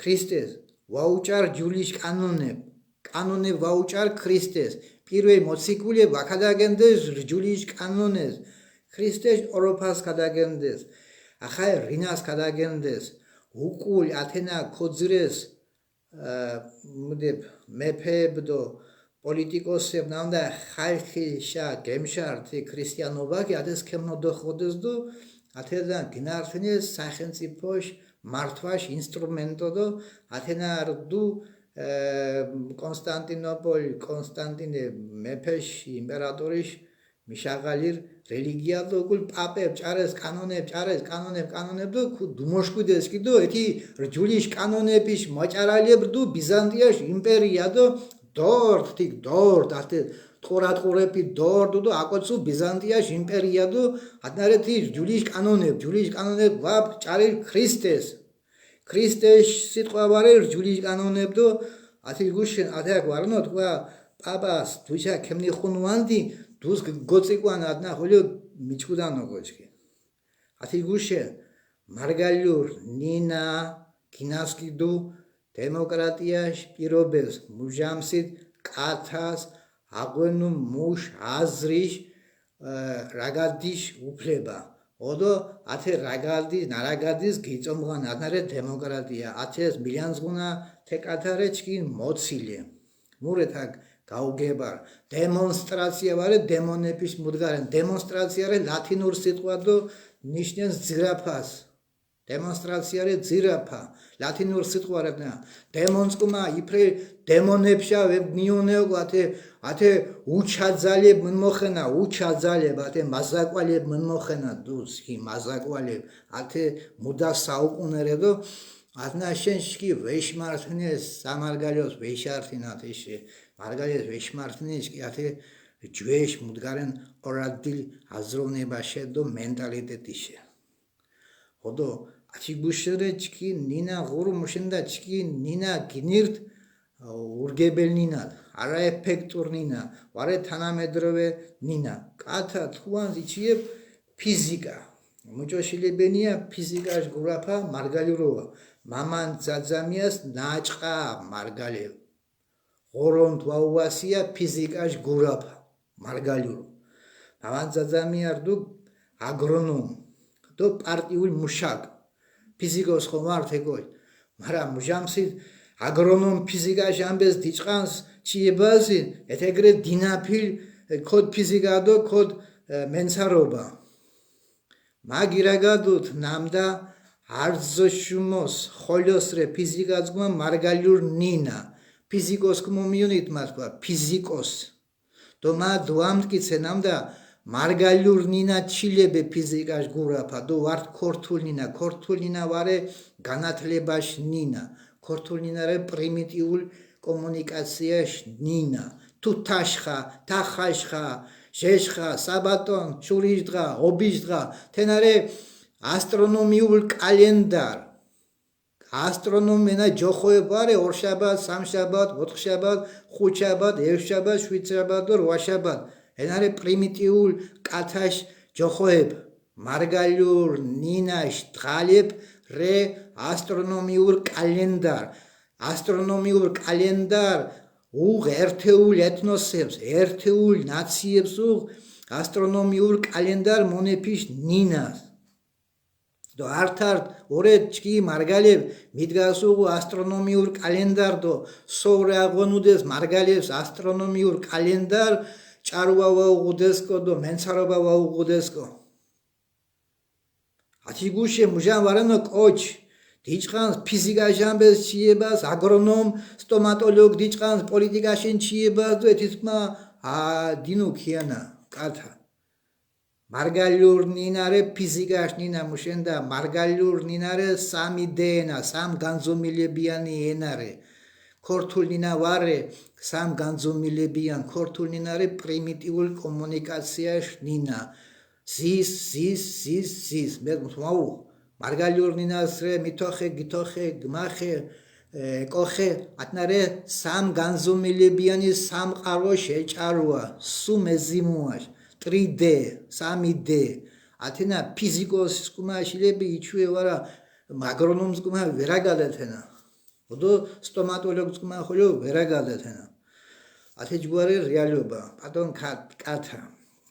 ქრისტეს ვაუჭარ რჯულიშ კანონებ, კანონებ ვაუჭარ ქრისტეს. პირველ მოციქულებ ვაქადაგენდეს რჯულიშ კანონეს, ქრისტეს ოროფას ქადაგენდეს, ახალ რინას ქადაგენდეს. უკულ ათენა ქოძირეს, ა, მუდებ მეფეებდო პოლიტიკოსებნანდა ხალხიშა გემშართი ქრისტიანობა კი ათეს ქემნოდოხოდეს დო ათედან გინართინეს სახელმწიფოშ მართვაშ ინსტრუმენტო დო ათენარდუ, ე, კონსტანტინოპოლ, კონსტანტინე მეფეში, იმპერატორიში მიშაღალირ რელიგია დო გულ პაპებ ჭარეს კანონებ, ჭარეს კანონებ, კანონებ დო ქუ დუმოშკვიდეს კი დო ეთი რჯულიშ კანონების მოჭარალებდუ ბიზანტიაშ იმპერია დო დორდ, თიკ დორდ, ათე ტყურატყურეპი დორდ დო აკოცუ ბიზანტიაშ იმპერია დო ათნარეთი რჯულიშ კანონებ, რჯულიშ კანონებ ვაპ ჭარილ ქრისტეს. ქრისტეს სიტყვა ვარე რჯულიშ კანონებ დო ათი გუშინ ათე აქ ვარნო თქვა პაპას დუჩა ქემნიხუნ ვანდი, დუს გ-, გოციკვან ათნა ხოლო მიჩკუდანო გოჩკი. ათი გუშინ მარგალიურ ნინა გინასკიდუ დემოკრატიაშ პირობეს მუჟამსით კათას აღვენუ მუშ აზრიშ, ე, რაგადის უფლება. ოდო ათე რაგადის, ნარაგადის გიწომღან ათნარე დემოკრატია. ათეს მილიანზღუნა თე კათარე ჩკინ მოცილე. მურეთ აქ გაუგებარ. დემონსტრაცია ვარე დემონების მუდგარენ. დემონსტრაცია რე ლათინურ სიტყვა დო ნიშნენს ძირაფას. დემონსტრაცია რე ძირაფა. ლათინურ სიტყვა რე ნა. დემონსკუმა იფრე დემონებშა ვებ მიონეო ათე, ათე უჩაძალებ მუნ მოხენა, უჩაძალებ, ათე მაზაკვალებ მუნ მოხენა, დუს, ჰი მაზაკვალებ, ათე მუდა საუკუნე რე დო, ათნა შენ შკი ვეშმართნეს, სამარგალიოს ვეშართინათ ეშე, მარგალიოს ვეშმართნეს, შკი ათე ჯვეშ მუდგარენ ორადილ აზროვნება შე დო მენტალიტეტი შე. ოდო ათი გუშერე ჩკი ნინა ღურუ მუშენდა ჩკი ნინა გინირთ, ა, ურგებელ ნინა, არა ეფექტურ ნინა, ვარე თანამედროვე ნინა. კათა თუანს იჩიებ ფიზიკა. მუჭოშილებენია ფიზიკაშ გურაფა მარგალუროვა. მამან ძაძამიას ნაჭყა მარგალე. ღორონთ ვაუვასია ფიზიკაშ გურაფა მარგალურო. მამან ძაძამია რდუ აგრონომ დო პარტიულ მუშაკ. ფიზიკოს ხო მარ თეკოი. მარა მუჟამსი აგრონომ ფიზიკაშ ამბეს დიჭყანს ჩიებაზი, ეთეგრე დინაფილ, ე, ქოდ ფიზიკა დო ქოდ, ე, მენცარობა. მაგირაგადუთ ნამდა არძოშუმოს ხოლოსრე ფიზიკას გუმა მარგალურ ნინა. ფიზიკოს გმომიუნით მათქვა, ფიზიკოს. დო მა დუამტკიცე ნამდა მარგალურ ნინა ჩილებე ფიზიკაშ გურაფა, დო ვართ ქორთულ ნინა, ქორთულ ნინა ვარე განათლებაშ ნინა. ქორთულ ნინა რე პრიმიტიულ კომუნიკაციაში ნინა. თუთაშხა, თახაშხა, ჟეშხა, საბატონ, შურიშდღა, ობიშდღა, თენარე ასტრონომიულ კალენდარ. ასტრონომი ენა ჯოხოებ ვარე, ორშაბათ, სამშაბათ, ოთხშაბათ, ხუთშაბათ, ექვსშაბათ, შვიდშაბათ, რვაშაბათ. ენარე პრიმიტიულ კათაშ ჯოხოებ. მარგალურ ნინაშ დღალებ რე ასტრონომიურ კალენდარ. ასტრონომიურ კალენდარ უღ ერთეულ ეთნოსებს, ერთეულ ნაციებს უღ ასტრონომიურ კალენდარ მონეფიშ ნინას. დო ართართ ორეთ ჩკი მარგალებ მიდგას უღ ასტრონომიურ კალენდარ დო სოვრე აღონუდეს მარგალებს ასტრონომიურ კალენდარ ჭარუა ვაუღუდესკო დო მენცარობა ვაუღუდესკო. ათი გუშე მუჟან ვარენო კოჩ, დიჭყანს ფიზიკაშ ამბეს ჩიებას, აგრონომ, სტომატოლოგ დიჭყანს პოლიტიკაშენ ჩიებას, დო ეთისკმა, ა, დინუ ქიანა, კათა. მარგალურ ნინარე ფიზიკაშ ნინა მუშენდა, მარგალურ ნინარე სამი დე ენა, სამ განზომილებიანი ენარე. ქორთულ ნინა ვარე, სამ განზომილებიან, ქორთულ ნინარე პრიმიტიულ კომუნიკაციაში ნინა. ზის, ზის, ზის, ზის. მე ვთმაუ, მარგალიურ ნინას რე, მითოხე, გითოხე, გმახე, ე, კოხე, ათნარე სამ განზომილებიანი სამყარო შეჭარუა, სუ მეზიმუაშ, ტრი დე, სამი დე. ათენა ფიზიკოს სკუმა შილები იჩუე ვარა, აგრონომს კუმა ვერაგადეთენა. ოდო სტომატოლოგს კუმა ხოლო ვერაგადეთენა. ათე ჯუარე რეალობა, პატონ კა-, კათა.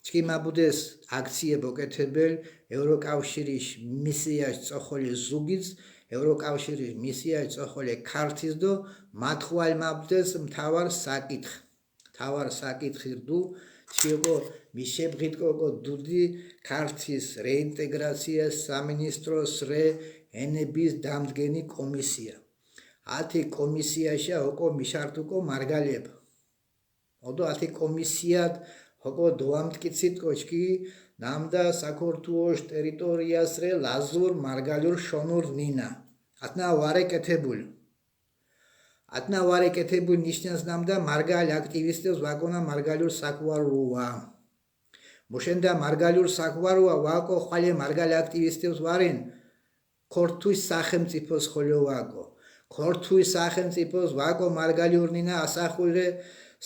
ჩქი მაბუდეს აქციე ბოკეთებელ ევროკავშირის მისიას წოხოლე ზუგის, ევროკავშირის მისიას წოხოლე ქართის დო მათვალ მაბუდეს მთავარ საკითხ. მთავარ საკითხი რდუ, ჩიოკო მიშებღიტკოკო დუდი ქართის რეინტეგრაციას სამინისტროს რე ენების დამდგენი კომისია. ათი კომისიაშა ოკო მიშარტუკო მარგალებ. ოდო ათი კომისიად ოკო დოვამტკიციტკოჩ კი ნამდა საქართველოს ტერიტორიას რე ლაზურ მარგალურ შონურ ნინა. ათნა ვარე კეთებული. ათნა ვარე კეთებული ნიშნას ნამდა მარგალ აქტივისტებს ვაკონა მარგალურ საქვარუა. მუშენდა მარგალურ საქვარუა ვაკო ხვალე მარგალ აქტივისტებს ვარენ, ქორთუს სახელმწიფოს ხოლო ვაკო. ქორთუს სახელმწიფოს ვაკო მარგალი ურნინა ასახულე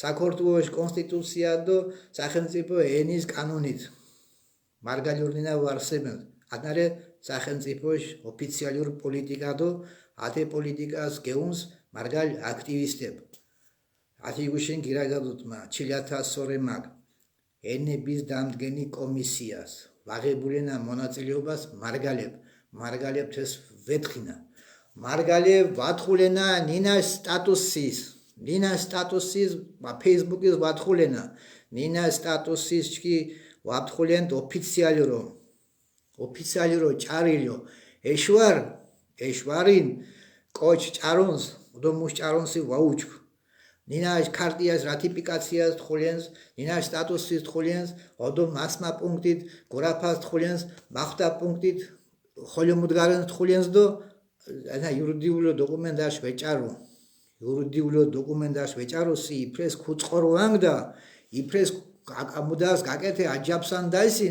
საქართველოს კონსტიტუცია დო სახელმწიფო ენის კანონით. მარგალი ურნინა ვარსებენ. ატნარე სახელმწიფოს ოფიციალურ პოლიტიკა დო ათე პოლიტიკას გეუნს მარგალ აქტივისტებ. ათი გუშინ გირაგადუტმა ჩილათა სორე მაგ ენების დამდგენი კომისიას ვაღებულენა მონაწილეობას მარგალებ, მარგალებ თეს ვეთხინა. მარგალებ ვათხულენა ნინა სტატუსის, ნინა სტატუსის, ვა-, ფეისბუკის ვათხულენა, ნინა სტატუსის ჩკი ვათხულენთ ოფიციალურო, ოფიციალურო ჭარილო, ეშვარ, ეშვარინ კოჩ ჭარონს, უდო მუშ ჭარონსი ვაუჩქ. ნინა ქარტიას რატიფიკაციას თხულენს, ნინა სტატუსის თხულენს, ოდო მასმა პუნქტით გურაფას თხულენს, მახთა პუნქტით ხოლო მუდგარენს თხულენს დო, ანა იურიდიულო დოკუმენტაშ ვეჭარო. იურიდიულო დოკუმენტაშ ვეჭარო სი იფრეს ქუწყორ ვანგ და იფრეს აკამუდას გაკეთე აჯაფსან დაისი.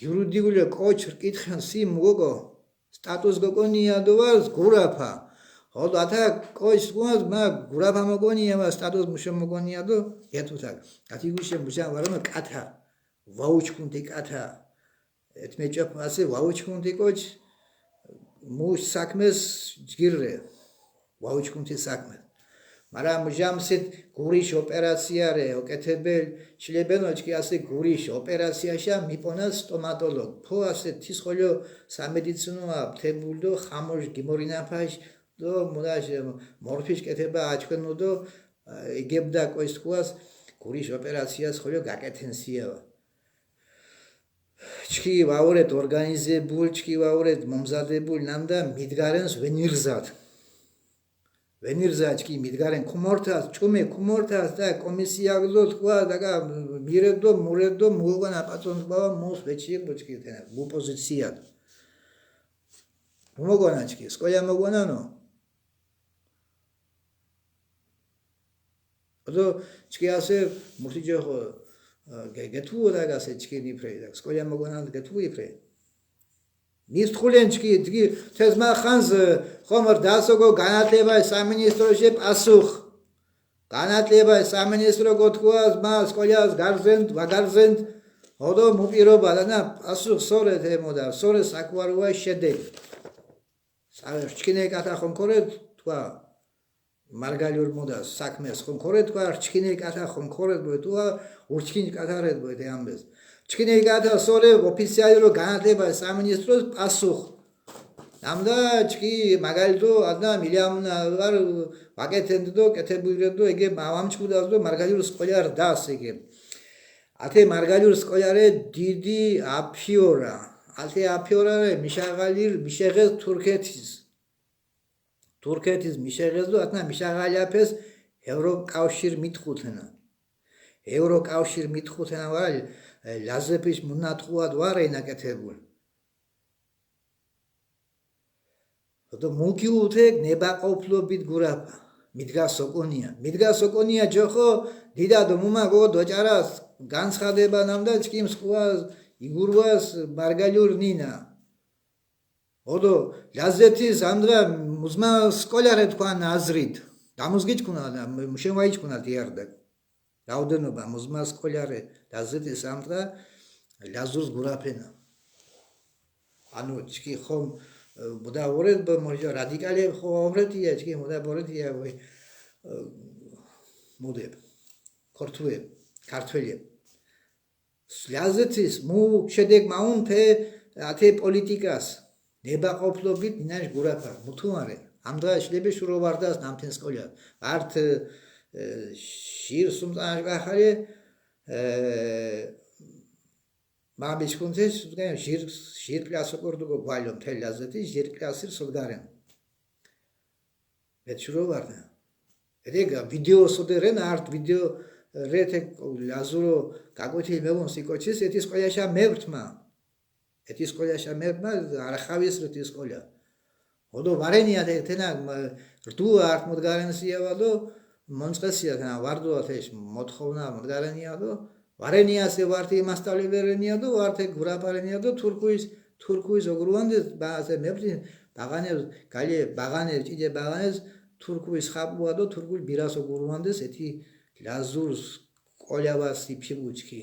იურიდიულო კოჩ რკითხენ სი მუგოკო, სტატუს გოკონია დო ვარს გურაფა. ოდო ათა კოჩ სუანს მა გურაფა მოკონია მა სტატუს მუშა მოკონია დო ეთუთა. ათი გუშე მუშა ვარონა კათა. ვაუჩქუნთი კათა. ეთმეჭაფ ასე ვაუჩქუნთი კოჩ მუშ საქმეს ჯგირ რე. ვაუჩქუნთი საქმეს. მარა მუჟამსით გურიშ ოპერაცია რე ოკეთებელ ჩილებენო ჩკი ასე გურიშ ოპერაცია შა მიპონა სტომატოლოგ. ფო ასე თის ხოლო სამედიცინოა თებულ დო ხამოშ გიმორინაფაშ დო მუნაშ მორფიშ კეთება აჩქენო დო იგებდა კოის თქუას გურიშ ოპერაციას ხოლო გაკეთენსიავა. ჩქი ვაურეთ ორგანიზებულ, ჩქი ვაურეთ მომზადებულ ნამდა მიდგარენს ვენირზად. ვენირზად ჩქი მიდგარენ ქუმორთას, ჩუმე ქუმორთას და კომისია გლო თქვა და კა მირედო, მურედო, მუგონა პაწონს ბავა მოს ვეჩიე ბოჩკი თენა, მუპოზიციად. მუგონა ჩქი, სკოლა მუგონანო. ოდო ჩქი ასე მურთი ჯოხო გე-, გეთუო და გასე ჩქი ნიფრე და სკოლა მოგონა გეთუო იფრე. მის თხულენ ჩქი დგი თესმა ხანს ხომ რდასოგო განათლება სამინისტროში პასუხ. განათლება სამინისტრო გოთქუას მა სკოლას გარზენთ, ვაგარზენთ. ოდო მუპირობა და ნა პასუხ სორე თემოდა, სორე საკვაროა შედეგი. სავე რჩქინე კათა ხომ ქორე თქვა. მარგალი ორმოდა საქმეს ხომ ქორე თქვა, რჩქინე კათა ხომ ქორე ბოე თუა, ურჩქინ კათა რედ ბოე ამბეს. რჩქინე კათა სორე ოფიციალურო განათლება სამინისტროს პასუხ. ნამდა ჩკი მაგალითო ადნა მილიამუნა ვარ ვაკეთენდო, კეთებუირედო, ეგე მავამჩქუდასდო მარგალი სკოლა რდას ეგე. ათე მარგალი სკოლა რე დიდი აფიორა. ათე აფიორა რე მიშაღალი მიშეღეს თურქეთის. თურქეთის მიშეღეზო, ათნა მიშაღალიაფეს ევროკავშირ მითხუთენა. ევროკავშირ მითხუთენა ვარ, ლაზეპის მუნათხუად ვარ ენაკეთებულ. ოდო მუქი უთეკ ნებაყოფლობით გურაფა. მიდგა სოკონია. მიდგა სოკონია ჯოხო, დიდა დო მუმა გო დოჭარას განცხადება ნამდა ჩკიმ სკუას იგურვას მარგალიურ ნინა. ოდო ლაზეთის ამდრა მუზმა სკოლა რე თქვან აზრით. გამუზგიჩქუნა, მუშენ ვაიჩქუნა დიარდა. რაოდენობა მუზმა სკოლა რე ლაზეთის ამდრა ლაზურს გურაფენა. ანუ ჩკი ხომ მუდა ვორეთ, მოჟა რადიკალებ ხო ვორეთია, ჩქი მუდა ვორეთია, ვი, მუდებ, ქორთუებ, ქართველიებ. ლაზეთის მუ შედეგ მაუნ თე, ათე პოლიტიკას, ნებაყოფლობით ნინაშ გურაფა, მუთუმარე. ამდღა შლები შურო ვარდას ნამთენ სკოლა. ვართ, ე, ჟირ სუმწანაშ გახალე, ე, მამის ხუნძეს, ჟირ, ჟირ კლასო კორდუგო გვალო მთელ ლაზეთი, ჟირ კლასირ სოდგარენ. მე შურო ვარნა. ედეგა ვიდეო სოდერენ, არტ ვიდეო რეთე ლაზურო გაკოჩი მევონ სიკოჩის, ეთი სკოლაშა მევრთმა. ეთი სკოლაშა მევრთმა, არახავის რეთი სკოლა. ოდო ვარენია თე, თენა, მა, რდუ არტ მუდგარენსია ვადო, მონწყესია თენა, ვარდუა თეშ მოთხოვნა მუდგარენიადო, ვარენიასე ვარტი მასტავლე ვერენიადო, ვარტე გურაპარენიადო, თურქუის, თურქუის ოგრუანდეს, ბაზე მებრინ, ბაღანე, გალე, ბაღანე, ჭიჭე ბაღანეს, თურქუის ხაპუადო, თურქუის ბირას ოგრუანდეს, ეთი ლაზურს კოლავას იფშიბუჩკი.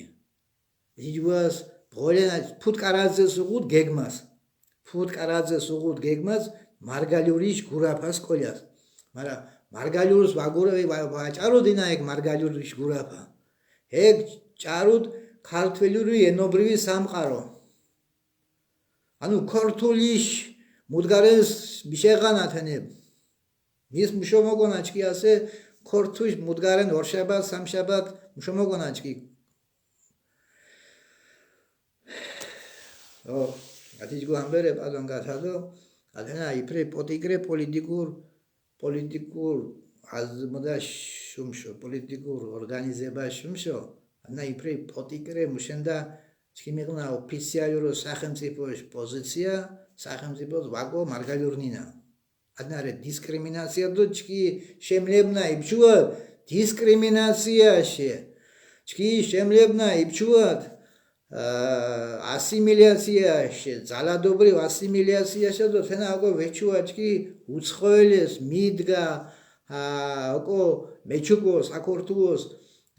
ლიჯუას ბღოლენა ფუტკარაძეს უღუდ გეგმას. ფუტკარაძეს უღუდ გეგმას მარგალიურიშ გურაფას კოლიას. მარა მარგალიურს ვაგურე, ვა-, ვაჭაროდინა ეგ მარგალიურიშ გურაფა. ეგ ჭარუდ ქართველური ენობრივი სამყარო. ანუ ქორთულიშ მუდგარენს მიშეღანათენებ. მის მუშო მოგონა ჩკი ასე ქორთუს მუდგარენ ორშაბათ, სამშაბათ მუშო მოგონა ჩკი. ო, ათიჯგუ ამბერე პალონ გათადო, ათენა იპრე პოტიკრე პოლიტიკურ, პოლიტიკურ აზმოდა შუმშო, პოლიტიკურ ორგანიზება შუმშო, ანა იპრე პოტიკრე მუშენდა ჩკი მიღნა ოფიციალურო სახელმწიფოს პოზიცია, სახელმწიფოს ვაგო მარგალურნინა. ადნარე დისკრიმინაცია დო ჩკი შემლებნა იბჩუა დისკრიმინაციაში. ჩკი შემლებნა იბჩუა, ა, ასიმილაციაში, ძალადობრივ ასიმილაციაში დო თენა აკო ვეჩუა ჩკი უცხოელეს მიდგა, ა, აკო მეჩუკო საქართველოს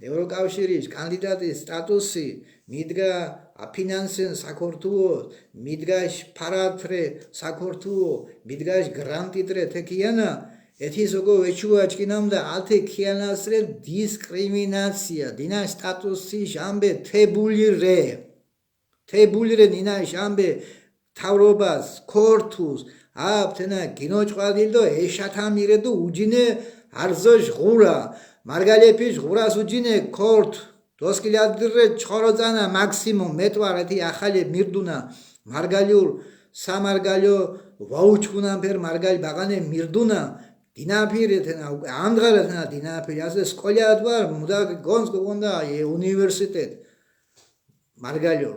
ევროკავშირის კანდიდატის სტატუსი, მიდგა აფინანსენ საქართველოს, მიდგა ფარათრე საქართველო, მიდგა გრანტიტრე თე ქიანა, ეთის ოკო ვეჩუა ჩკინამდა ათე ქიანასრე დისკრიმინაცია, დინა სტატუსი ჟამბე თებული რე. თებული რე ნინა ჟამბე თავრობას, ქორთუს, აფ თენა გინოჭყვადილ დო ეშათამირე დო უჯინე არზოშ ღურა, მარგალეფიშ ღურას უჯინე ქორთ, დოსკილადირე ჩხოროწანა მაქსიმუმ მეტვარ ეთი ახალე მირდუნა, მარგალიურ, სამარგალიო ვაუჩქუნან ფერ მარგალი ბაღანე მირდუნა, დინაფირე თენა, უკ-, ამდღალე თენა დინაფირე, ასე სკოლა ათვარ, მუდა გონს გოგონდა, ე, უნივერსიტეტ, მარგალიო.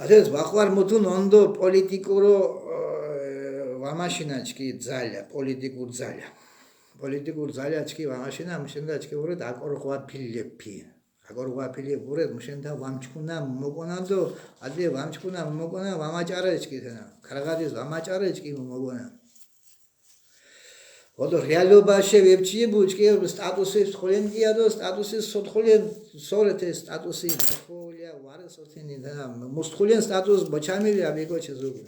ათეს ვახვარ მუთუნ ონდო პოლიტიკურო, ე, ვამაშინა ჩკი ძალა, პოლიტიკურ ძალა. პოლიტიკურ ძალა ჩკი ვამაშინა, მუშენდა ჩკი ვურეთ აკორ ღვაფილეფი. აკორ ღვაფილეფი ვურეთ, მუშენდა ვამჩქუნა მოკონანდო, ადე ვამჩქუნა მოკონა, ვამაჭარე ჩკი თენა. ქარაგადის ვამაჭარე ჩკი მოკონა. ოდო რეალობა შევებჩიებუ, ჩკი სტატუსის თხოლენკიადო, სტატუსის სოთხოლენ, სორეთე სტატუსი, თხოლია, ვარე სოთინი, და მუსთხოლენ სტატუს ბოჩამილი, ამიგო ჩეზუგი.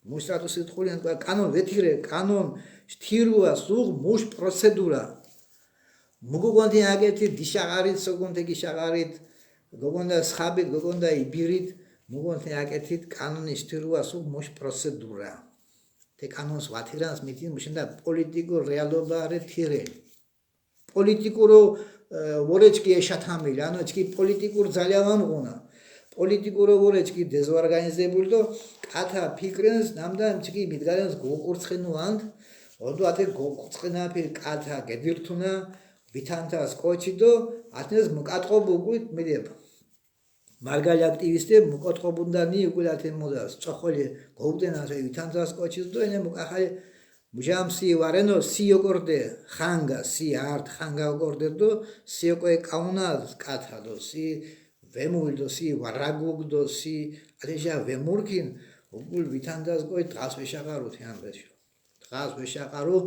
მუ სტატუსის თხოლენ, კანონ ვეთირე, კანონ შთირუა, სუღ მუშ პროცედურა. მუგუგონთი აკეთით, დიშაყარით, სოგონთე გიშაყარით, გოგონდა სხაბით, გოგონდა იბირით, მუგონთი აკეთით, კანონი შთირუა, სუღ მუშ პროცედურა. თე კანონს ვათირანს მითინ მუშენდა პოლიტიკურ რეალობა რე თირე. პოლიტიკურო, ე, ვორეჩკი ეშათამილ, ანუ ჩკი პოლიტიკურ ძალა ვამღუნა. პოლიტიკურო ვორეჩკი დეზორგანიზებულ დო კათა ფიქრენს, ნამდა ჩკი მიდგარენს გოყურცხინუანდ, ოდო ათე გოყურცხინაფი კათა გედირთუნა, ვითანთას კოჩი დო, ათნეს მუკატყობუ გუით მიდებ. მარგალი აქტივისტე მუკატყობუნდანი უკულათე მოდას, ჭოხოლე გოუკდენას ე ვითანთას კოჩის დო, ენე მუკახალე მუჟამსი ვარენო, სი ოკორდე ხანგა, სი არტ ხანგა ოკორდე დო, სი ოკოე კაუნა კათა დო, სი ვემუილ დო, სი ვარაგუგ დო, სი ათეშა ვემურქინ, უკულ ვითანთას კოი დღას ვეშაყარუ თე ამბეშო. დღას ვეშაყარუ,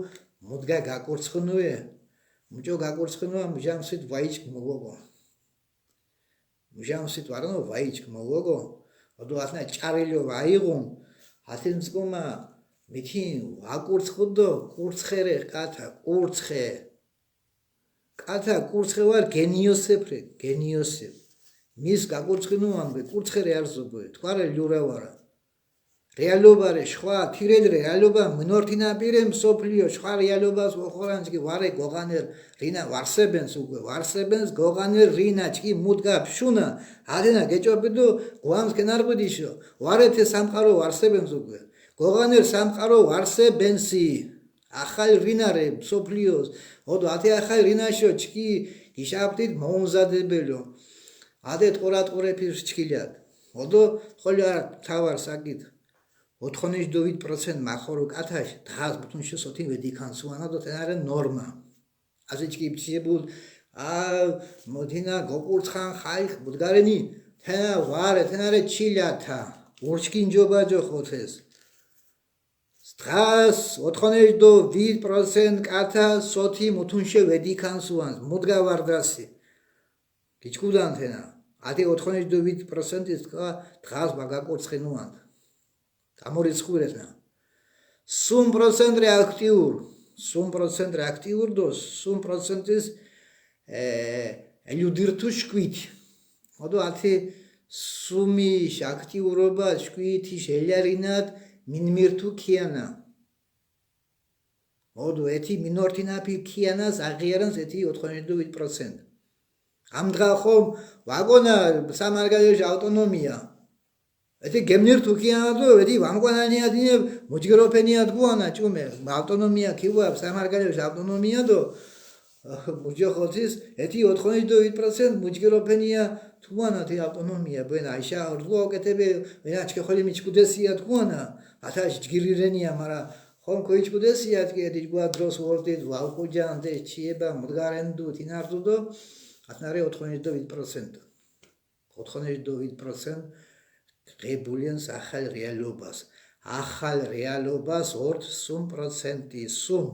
მუდგა გაკურცხუნუე, მუჭო გაკურცხუნუა, მუჟამსით ვაიჩკ მოვოგო. მუჟამსით ვარენო ვაიჩკ მოვოგო, ოდო ათნა ჭარილიო ვაიღუნ, ათი მწყუმა მითინ ვაკურცხუდო, კურცხერე კათა, კურცხე. კათა კურცხე ვარ გენიოსეფ რე, გენიოსეფ. მის გაკურცხინუანბე, კურცხე რე არზობე, თქვა რე ლიურა ვარა. რეალობა რე, შხვა, თირედ რე, რეალობა მინორთინა პირე მსოფლიო, შხვა რეალობას ოხორანს კი ვარე გოღანერ, რინა ვარსებენს უკვე, ვარსებენს გოღანერ, რინა ჩკი მუდგა ფშუნა, ათენა გეჭობიდო, გვამს კენარბიდიშო, ვარე თე სამყარო ვარსებენს უკვე. გოღანერ სამყარო ვარსებენსი. ახალ რინა რე, მსოფლიოს, ოდო ათე ახალ რინაშო ჩკი გიშაფდით მოუმზადებელო. ათე ტყურა ტყურეფის ჩქილად. ოდო ხოლო არ თავარ საკით. ოთხონეჯდო ვით პროცენტ მახორო კათაშ, დღას ბუთუნ შე სოთინ ვედიქანსუანა დო თენარე ნორმა. აზი ჩკი ბჩიებულ, ა, მოთინა გოკურცხან ხაიხ ბუდგარენი, თენა ვარე, თენარე ჩილათა. ურჩკინ ჯობა ჯოხოთეს. დღას ოთხონეჯდო ვით პროცენტ კათა სოთი მუთუნშე ვედიქანსუანს, მუდგა ვარდასი. გიჩქუდან თენა. ათი ოთხონეჯდო ვით პროცენტის თქვა დღას ბაგაკურცხინუანთ. გამორიცხურეთნა. სუმ პროცენტ რე აქტიურ, სუმ პროცენტ რე აქტიურ დო, სუმ პროცენტის, ე, ელუდირთუ შკვით. ოდო ათი სუმიშ აქტიურობა შკვითიშ ელარინად მინმირთუ ქიანა. ოდო ეთი მინორთინაფი ქიანას აღიარანს ეთი ოთხონეჯდო ვით პროცენტ. ამ დღა ხომ ვაგონა სამარგალეშ ავტონომია. ეთი გემნირთუ ქიანადო, ეთი ვამკვანანიად ინე მუჯგეროფენიად გუანა ჭუმე, ავტონომია ქივა სამარგალეშ ავტონომიადო, მუჯოხოთის, ეთი ოთხონეჯდო ვით პროცენტ მუჯგეროფენია თუანა თი ავტონომია, ბუენა, აიშა, რდუა ოკეთებე, ვენა, ჩქე ხოლი მიჩქუდესია თუანა, ათაშ ჯგირირენია, მარა ხომ ქოიჩქუდესია, ათკი ეთი ჯგუა დროს ვორდით, ვალყუჯანტე, ჩიება, მუდგარენდუ, თინარდუდო, ათნარე ოთხონეჯდო ვით პროცენტ. ოთხონეჯდო ვით პროცენტ ღებულენს ახალ რეალობას. ახალ რეალობას ორ სუმ პროცენტი, სუმ.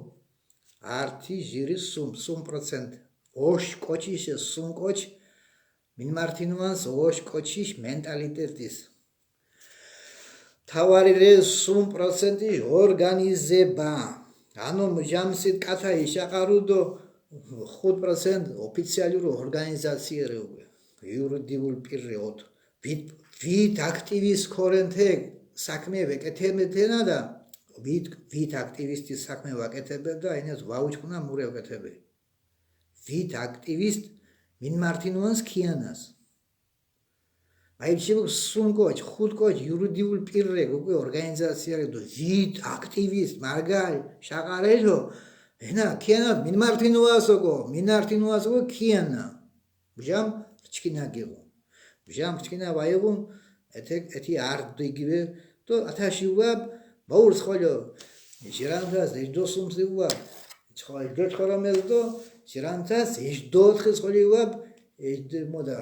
ართი ჟირი სუმ, სუმ პროცენტ. ოშ კოჩიშე სუმ კოჩ მინმართინუანს ოშ კოჩიშ მენტალიტეტის. თავარი რე სუმ პროცენტი ორგანიზება. ანუ მუჟამსით კათა იშაყარუდო ხუთ პროცენტ ოფიციალურ ორგანიზაცია რე უკვე. იურიდიულ პირ რე ოთ. ვით, ვით აქტივის ქორენთე საქმე ვეკეთებთენა და ვით, ვით აქტივისტის საქმე ვაკეთებებ და ინეს ვაუჩქუნა მურე ვაკეთებე. ვით აქტივისტ მინმართინუანს ქიანას. მაიბჩი სუმ კოჩ, ხუთ კოჩ იურიდიულ პირ რე, უკვე ორგანიზაცია რე, დო ვით აქტივისტ, მარგალ, შაყარელო, ენა, ქიანა, მინმართინუას ოკო, მინართინუას ოკო, ქიანა. მუჟამ რჩკინა გიღუ. მუჟამ რჩკინა ვაიღუ, ეთე, ეთი არდ იგივე, დო ათაში უაბ, მოურს ხოლო, ჟირანთას, ეჯდო სუმს უაბ, ჩხო-, ეჯდო ჩხორომეს დო, ჟირანთას, ეჯდო ოთხის ხოლი უაბ, ეჯდ-, მოდა,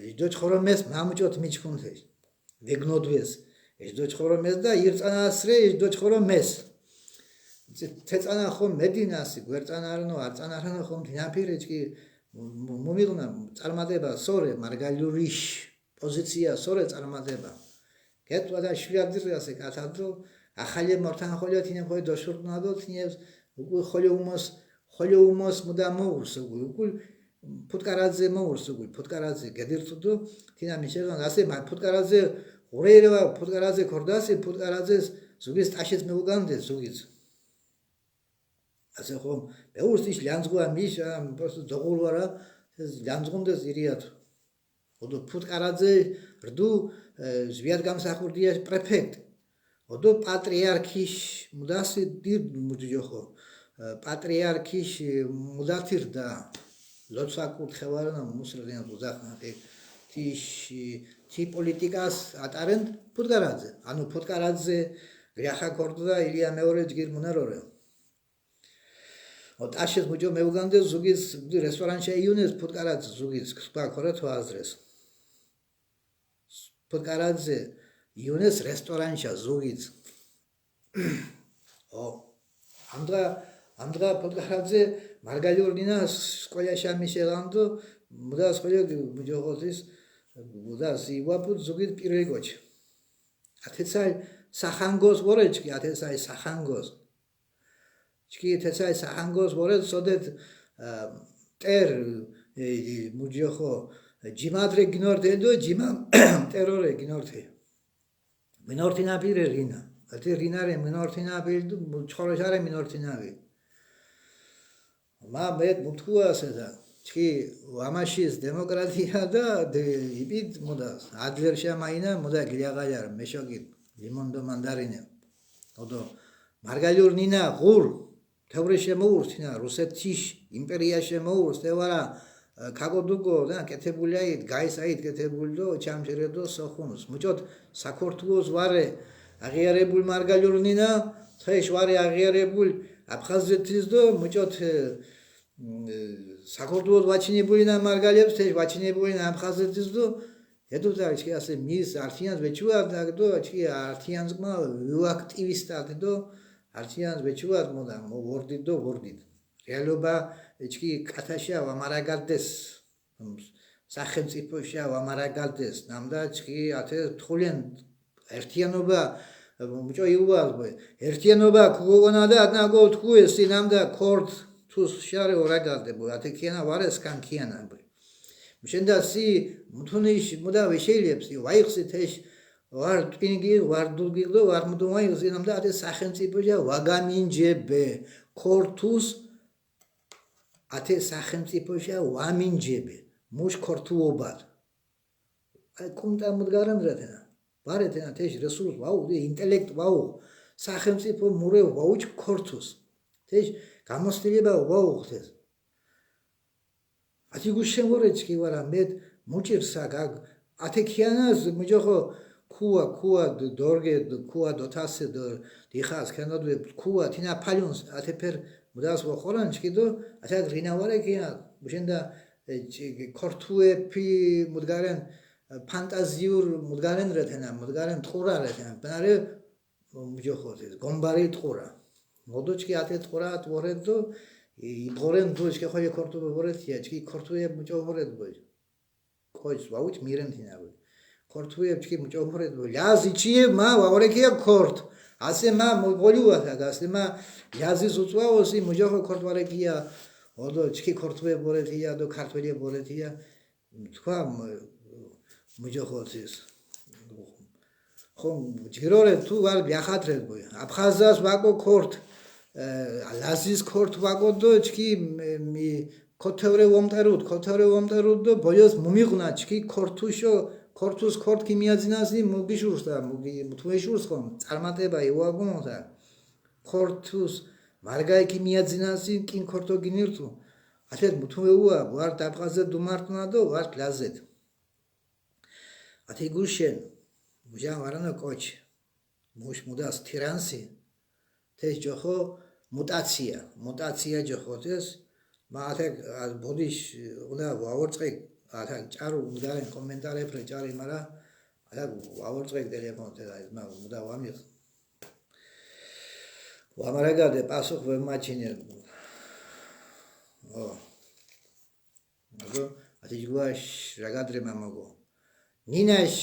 ეჯდო ჩხორომეს მამუჭოთ მიჩქუნთეში. ვეგნოდვეს, ეჯდო ჩხორომეს და ირწანას რე, ეჯდო ჩხორომეს. თე-, თეწანა ხომ მედინასი, გვერწანა არნო, არწანა არნო ხომ დინაფირე, ჩკი მუ-, მუ-, მუმიღნა წარმატება, სორე, მარგალურიშ პოზიცია, სორე წარმატება. გეტყვა და შვიადირ ასე კათადრო, ახალე მორთან ხოლია, თინე ხოლი დოშურტნადო, თინე უკვე ხოლე უმოს, ხოლე უმოს მუდა მოურს, უკვე, უკვე ფუტკარაძე მოურს, უკვე ფუტკარაძე გედირთუდო, თინა მიშეღან, ასე მა-, ფუტკარაძე ღურეირევა, ფუტკარაძე ქორდასი, ფუტკარაძეს ზუგის ტაშეთ მეუგანდეს, ზუგის. ასე ხომ, მეურს ის ლანძღვა მის, ა, პროსტო ძოღურ ვარა, ეს ლანძღუნდეს ირიათ. ოდო ფუტკარაძე რდუ, ე, ზვიად გამსახურდია პრეფექტ. ოდო პატრიარქის მუდასი დირ მუჯოხო. ე, პატრიარქის, ე, მუდათირ და ლოცვა კურთხევარნა მუსრდიან ბუძახნა, ე, თიშ, თი პოლიტიკას ატარენდ ფუტკარაძე. ანუ ფუტკარაძე გრიახა ქორდო და ილია მეორე ჯგირ მუნარორე. ო, ტაშეს მუჭო მეუგანდეს, ზუგის რესტორანშა იუნეს ფუტკარაძე, ზუგის, სხვა ქორა თო აზრეს. ფუტკარაძე იუნეს რესტორანშა, ზუგის. ო, ამდღა, ამდღა ფუტკარაძე მარგალιორ ნინა სკოლაშა მიშეღანდო, მუდა სკოლა მუჯოხოთის, მუდა ზივა ფუტ ზუგის პირველი კოჩი. ათე სა სახანგოს ვორე ჩქი, ათე სა სახანგოს. ჩქი ათე სა სახანგოს ვორე, სოდეთ, ა, მტერ, ე, ე, მუჯოხო, ჯიმადრე გინორთე დო, ჯიმა მტერორე გინორთე. მინორთინაფირე რინა. ათე რინარე მინორთინაფირ, ჩხოროშარე მინორთინაფირ. მა მე მუთქუა, ასე და ჩქი ვამაშის დემოკრატია და დე-, იპიდ მოდა ადლერშა მაინა მოდა გიაყალარ მეშოკი ლიმონდო მანდარინე. ოდო მარგალιურ ნინა ღურ თევრე შემოურს თინა რუსეთიშ, იმპერია შემოურს, თე ვარა, ა, ქაკოდუკო და კეთებული აით, გაის აით კეთებული დო, ჩამჩერე დო, სოხუნს. მუჭოთ, საქართველოს ვარე აღიარებულ მარგალიურ ნინა, თეშ ვარე აღიარებულ აფხაზეთის დო, მუჭოთ, ე, ე, საქართველოს ვაჩინებულინა მარგალებს, თეშ ვაჩინებულინა აფხაზეთის დო, ედო და ჩქი ასე მის ართიანს ვეჩუა და დო, ჩქი ართიანს კმა ვიუაქტივისტად დო, ართიანს ვეჩუა, მოდა, მო ვორდიდ დო, ვორდიდ. რეალობა, ჩქი კათაშა ვამარაგალდეს, სახელმწიფოშა ვამარაგალდეს, ნამდა ჩქი ათე თხულენ ერთიანობა, მუჭო იუალ, ერთიანობა ქუგონა და ატნაგო თქუეს, სი ნამდა ქორთ თუს შარე ორაგალდე, ბო, ათე ქიანა ვარეს კან ქიანა, ბო. მშენდა სი მუთუნიშ მუდა ვეშეილებს, სი ვაიხსი თეშ ვარ ტვინგი, ვარ დულგი დო, ვარ მუდუნ ვაიხსი, ნამდა ათე სახელმწიფოშა ვაგამინჯებე, ქორთუს ათე სახელმწიფოშა ვამინჯებე, მუშ ქორთუობად. აი, კუმტა მუდგარან რათენა. ბარეთენა თეშ რესურს ვაუ, დე ინტელექტ ვაუ, სახელმწიფო მურე ვაუჭ ქორთუს. თეშ გამოსtileba ვაუ ხთეს. ათი გუშენ ვორე ჩქი ვარა, მე მუჭირსა გაგ, ათე ქიანას, მუჯოხო ქუა, ქუა დ-, დორგე, დ-, ქუა დოთასე დ-, დიხას, ქენოდვე ქუა, თინა ფალიონს, ათე ფერ მუდას ვოხორან ჩქი დო, ათე რინა ვარე ქია, მუშენდა, ე, ჩი-, ქორთუეფი მუდგარენ, ფანტაზიურ მუდგარენ რეთენა, მუდგარენ ტყურა რეთენა, ბნარე მუჯოხოთეს, გომბარი ტყურა. მოდოჩკი ათე ტყურა ვორედო, იბღორენ დო, ჩქი ხოლე ქორთუ ვორედია, ჩქი ქორთუე მუჭო ვორედო. კოჩს ვაუჭ მირენ თინავე. ქორთუე ჩქი მუჭო ვორედო. ლაზი ჩიე მა ვაურეკია ქორთ. ასე მა მოგოლიუათა, ასე მა ლაზის უწვაოსი მუჯოხო ქორთ ვარეკია. ოდო ჩქი ქორთუე ვორედია, დო ქართველი ვორედია. თქვა მ-, მუჯოხოთის. ხო, ჯგირორე თუ ვალ ბიახათრეთ ბოი. აფხაზას ვაკო ქორთ, ე, ლაზის ქორთ ვაკო დო ჩქი მ-, მი ქოთევრე ვომტერუდ, ქოთევრე ვომტერუდ დო ბოიოს მუმიღნა ჩქი ქორთუშო, ქორთუს ქორთ კი მიაძინასი, მუგიშურსა, მუგი-, მუთუეშურს ხომ, წარმატება იუაგუნოთა. ქორთუს მარგაი კი მიაძინასი, კინ ქორთო გინირთუ. ათეთ მუთუე უა, ვარ დაფხაზე დუმარტუნა დო ვარ ლაზეთ. ათი გუშენ, მუჟან ვარანო კოჩ, მუშ მუდას თირანსი, თეშ ჯოხო მუტაცია, მუტაცია ჯოხოთეს, მა ათე, ა, ბოდიშ, უნდა ვაორწყე, ათე ჭარო, უნდა კომენტარეფ რე ჭარი, მარა, ათე ვაორწყე ტელეფონ თე, მა, მუდა ვამიხ. ვამარაგადე პასუხ ვემაჩინე. ო. აბა, ათი ჯგუაშ რაგადრე მამაგო. ნინაშ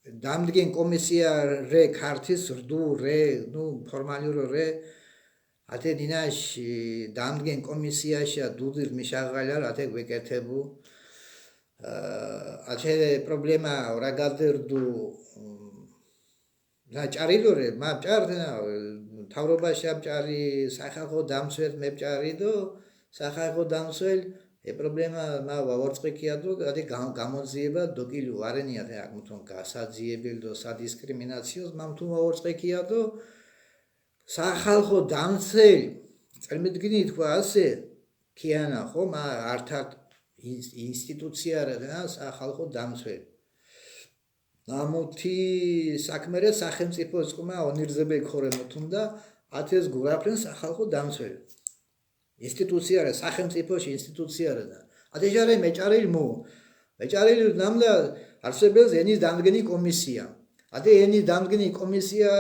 დამდგენ კომისია რე ქართის რდუ რე, ნუ, ფორმალურო რე. ათე ნინაშ, ე, დამდგენ კომისიაშა დუდირ მიშაღალარ, ათე ვეკეთებუ. ა, ათე პრობლემა რაგადრ დუ, მ, ნა ჭარილო რე, მა ჭარ, ნა, მთავრობაშა ჭარი, სახალხო დამცველ მე ჭარი დო, სახალხო დამცველ, ე პრობლემა მა ვაორწყე ქია დო, ათი გამ-, გამოძიება დოკილ ვარენია, ათე აქ მუთუნ გასაძიებელ დო სადისკრიმინაციოს, მა მუთუნ ვაორწყე ქია დო, სახალხო დამცველ, წელმედგინი თქვა ასე, ქიანა, ხო, მა ართად ინს-, ინსტიტუცია რა, და სახალხო დამცველ. ამოთი საქმერე სახელმწიფო წკმა ონირზებე ქორე მოთუნდა, ათეს გურაფრენ სახალხო დამცველი. ინსტიტუცია რა, სახელმწიფოში ინსტიტუცია რა და. ათეშარე მეჭარილ მუ. მეჭარილ ნამდა არსებელს ენის დამდგენი კომისია. ათე ენის დამდგენი კომისია,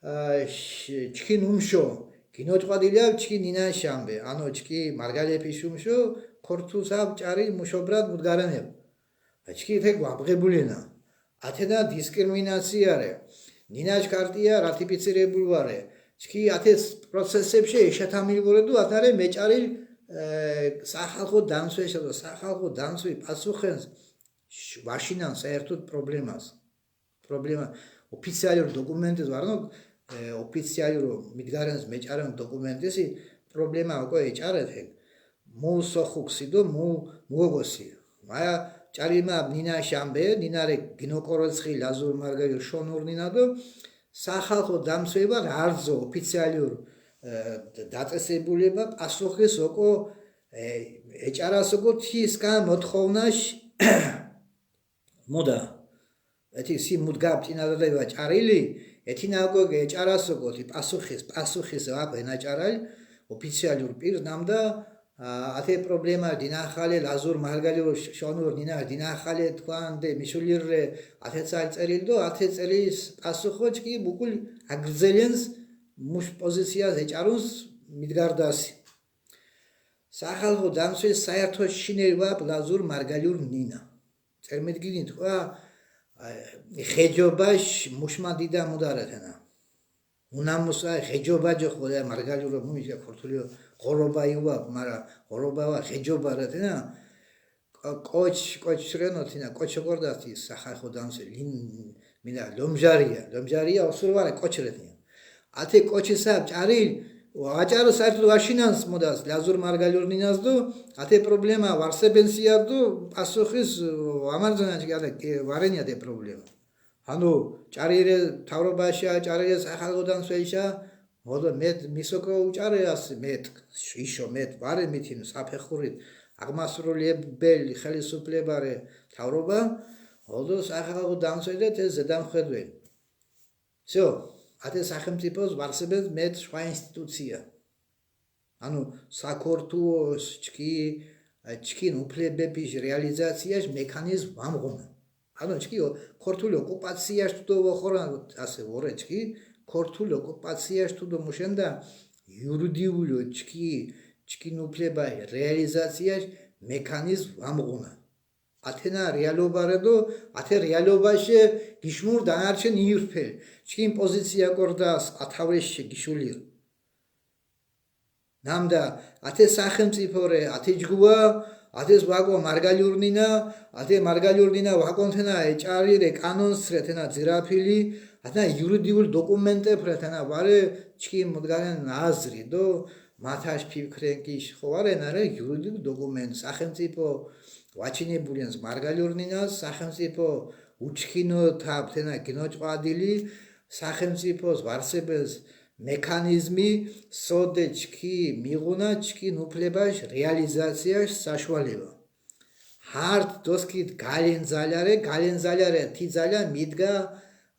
ა, შ-, ჩქინ უმშო, გინოჭყვადილია ჩქინ ნინაშამბე, ანუ ჩქი მარგალეფი შუმშო, ქორთუსა ჭარი მუშობრად მუდგარანებ. ჩქი თე გვამღებულენა. ათენა დისკრიმინაცია რე. ნინაშ ქარტია რატიფიცირებულ ვარე. ჩქი ათე პროცესებში ეშათამილ ვორე დო ათნარე მეჭარილ, ე, სახალხო დამცვეშა დო სახალხო დამცვი პასუხენს, შ-, ვაშინან საერთოდ პრობლემას. პრობლემა ოფიციალურ დოკუმენტის ვარნო, ე, ოფიციალურ მიდგარენს მეჭარენ დოკუმენტისი პრობლემა უკო ეჭარეთ ეგ. მუ სოხუქსი დო მუ მუოგოსი. მაია ჭარიმა ნინა შამბე, ნინარე გინოკოროცხი ლაზურ მარგალიურ შონურ ნინა დო სახალხო დამცვება არძო ოფიციალურ, ე, დაწესებულება პასუხის უკო, ე, ეჭარას უკო თისკან მოთხოვნაშ მუდა. ეთი სი მუდგა პტინა დადება ჭარილი, ეთინა უკო ეჭარას უკო თი პასუხის, პასუხის ვაპ ენა ჭარალ ოფიციალურ პირ ნამდა, ა, ათე პრობლემა დინახალე ლაზურ მარგალიო შ-, შონურ ნინა დინახალე თქვანდე მიშულირ რე ათე წალ წერილ დო, ათე წერის პასუხო ჩკი ბუკულ აგრძელენს მუშ პოზიციას ეჭარუნს მიდგარდასი. სახალხო დამცველი საერთო შინელი ვაპ ლაზურ მარგალიურ ნინა. წერმედგინი თქვა, აი, ღეჯობაშ მუშმა დიდა მუდარეთენა. უნამუს აი ღეჯობა ჯო ხო და მარგალიურო მუ ისა ქორთულიო ღორობა იუა, მარა ღორობა ვა ღეჯობა რეთენა. კო-, კოჩ, კოჩ რენო თინა, კოჩ გორდათი სახალხო დამცველი მინა ლომჟარია, ლომჟარია ოსურვარა კოჩ რეთენა. ათე კოჩისა ჭარილ, აჭარო საერთოდ ვაშინანს მოდას, ლაზურ მარგალიურ ნინას დო, ათე პრობლემა ვარსებენსია დო, პასუხის ვამარძანა ჭი ათე, ვარენია ათე პრობლემა. ანუ, ჭარირე თავრობაშა, ჭარირე სახალხო დამცველიშა, მოდო მე მისოკო უჭარე ას მე, იშო მე, ვარე მითინ საფეხურით, აღმასრულებელ ხელისუფლებარე თავრობა, მოდო სახალხო დამცველე თე ზედამხედველი. всё, ათე სახელმწიფოს ვარსებენს მე სხვა ინსტიტუცია. ანუ საქართველოს ჩქი, ჩქინ უფლებების რეალიზაციაში მექანიზმ ვამღუნა. ანუ ჩქი ო-, ქორთული ოკუპაციაში თუდო ვოხორა, ასე ვორე ჩქი, ქორთული ოკუპაციაში თუდო მუშენდა იურიდიულო ჩქი, ჩქინ უფლება რეალიზაციაში მექანიზმ ვამღუნა. ათენა რეალობა რე დო, ათე რეალობაში გიშმურ დანარჩენ იურფელ, ჩქინ პოზიცია კორდას ათავეში გიშულირ. ნამდა, ათე სახელმწიფო რე, ათე ჯგუა, ათეს ვაკო მარგალიურ ნინა, ათე მარგალიურ ნინა ვაკონთენა ეჭარი რე კანონს რე თენა ძირაფილი, ათენა იურიდიულ დოკუმენტებ რე თენა ვარე ჩქი მუდგარენ აზრი დო, მათაშ ფიქრენკიშ ხო ვარენა რე იურიდიულ დოკუმენტ სახელმწიფო ვაჩინებულენს მარგალიურ ნინას, სახელმწიფო უჩქინო თაფ თენა გინოჭვადილი, სახელმწიფოს ვარსებელს მექანიზმი, სოდე ჩქი მიღუნა ჩქინ უფლებაშ რეალიზაციაში საშუალება. ჰარდ დოსკით გალენძალია რე, გალენძალია რე, თი ძალა მიდგა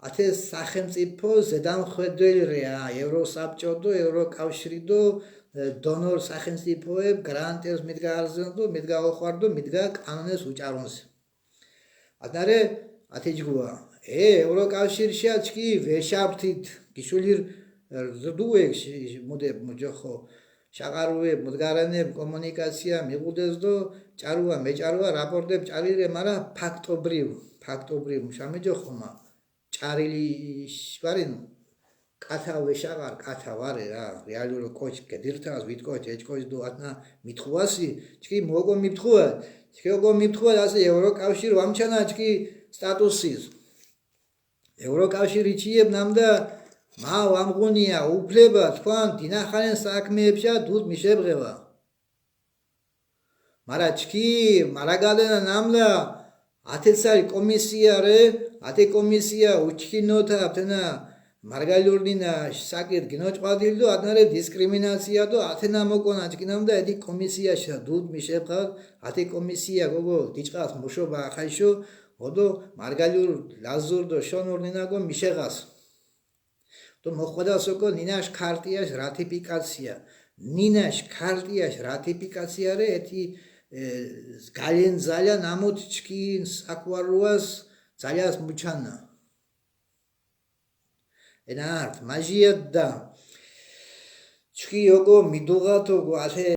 ათე სახელმწიფო ზედამხედველი რე, ა, ევროსაბჭო დო, ევროკავშირი დო, ე, დონორ სახელმწიფოებ გრანტებს მიდგა არზენს დო, მიდგა ოხვარ დო, მიდგა კანონეს უჭარუნს. ათნარე ათე ჯგუა. ე, ევროკავშირშა ჩქი ვეშაფთით, გიშულირ, ე, რდუე ში-, ში-, მუდე, მუჯოხო, შაყარუე, მუდგარანე, კომუნიკაცია მიღუდეს დო, ჭარუა, მეჭარუა, რაპორტებ ჭარირე, მარა ფაქტობრივ, ფაქტობრივ, მუშამეჯოხომა, ჭარილი შვარინ, კათა ვეშაყარ, კათა ვარე რა, რეალურო კოჩ, გედირთას, ვიტ კოჩ, ეჭ კოჩ დო ათნა მითხუასი, ჩქი მოგო მითხუა, ჩქი ოგო მითხუა, ასე ევროკავშირ ვამჩანა ჩქი სტატუსის. ევროკავშირი ჩიებ ნამდა, მა ვამღუნია, უფლება, თქვან, დინახალენ საქმეებშა, დუდ მიშებღევა. მარა ჩქი, მარაგადენა ნამლა, ათე ცალი კომისია რე, ათე კომისია უჩქინოთა, ათენა მარგალიურნინა საკირ გინოჭვადილ დო, ათნარე დისკრიმინაცია დო, ათენა მოკონა ჩქი ნამდა, ეთი კომისია შა, დუდ მიშებღა, ათე კომისია გოგო, დიჭყას მუშობა ახაიშო, ოდო მარგალიურ ლაზურ დო შონურნინა გო მიშეღას. დო მოხვედას ოკო ნინაშ ქარტიაშ რატიფიკაცია. ნინაშ ქარტიაშ რატიფიკაცია რე ეთი, ე, გალენძალია ნამოთ ჩქინ საკვარუას ძალიას მუჩანა. ენა ართ, მაჟია და ჩქი ოკო მიდუღათ ოკო ათე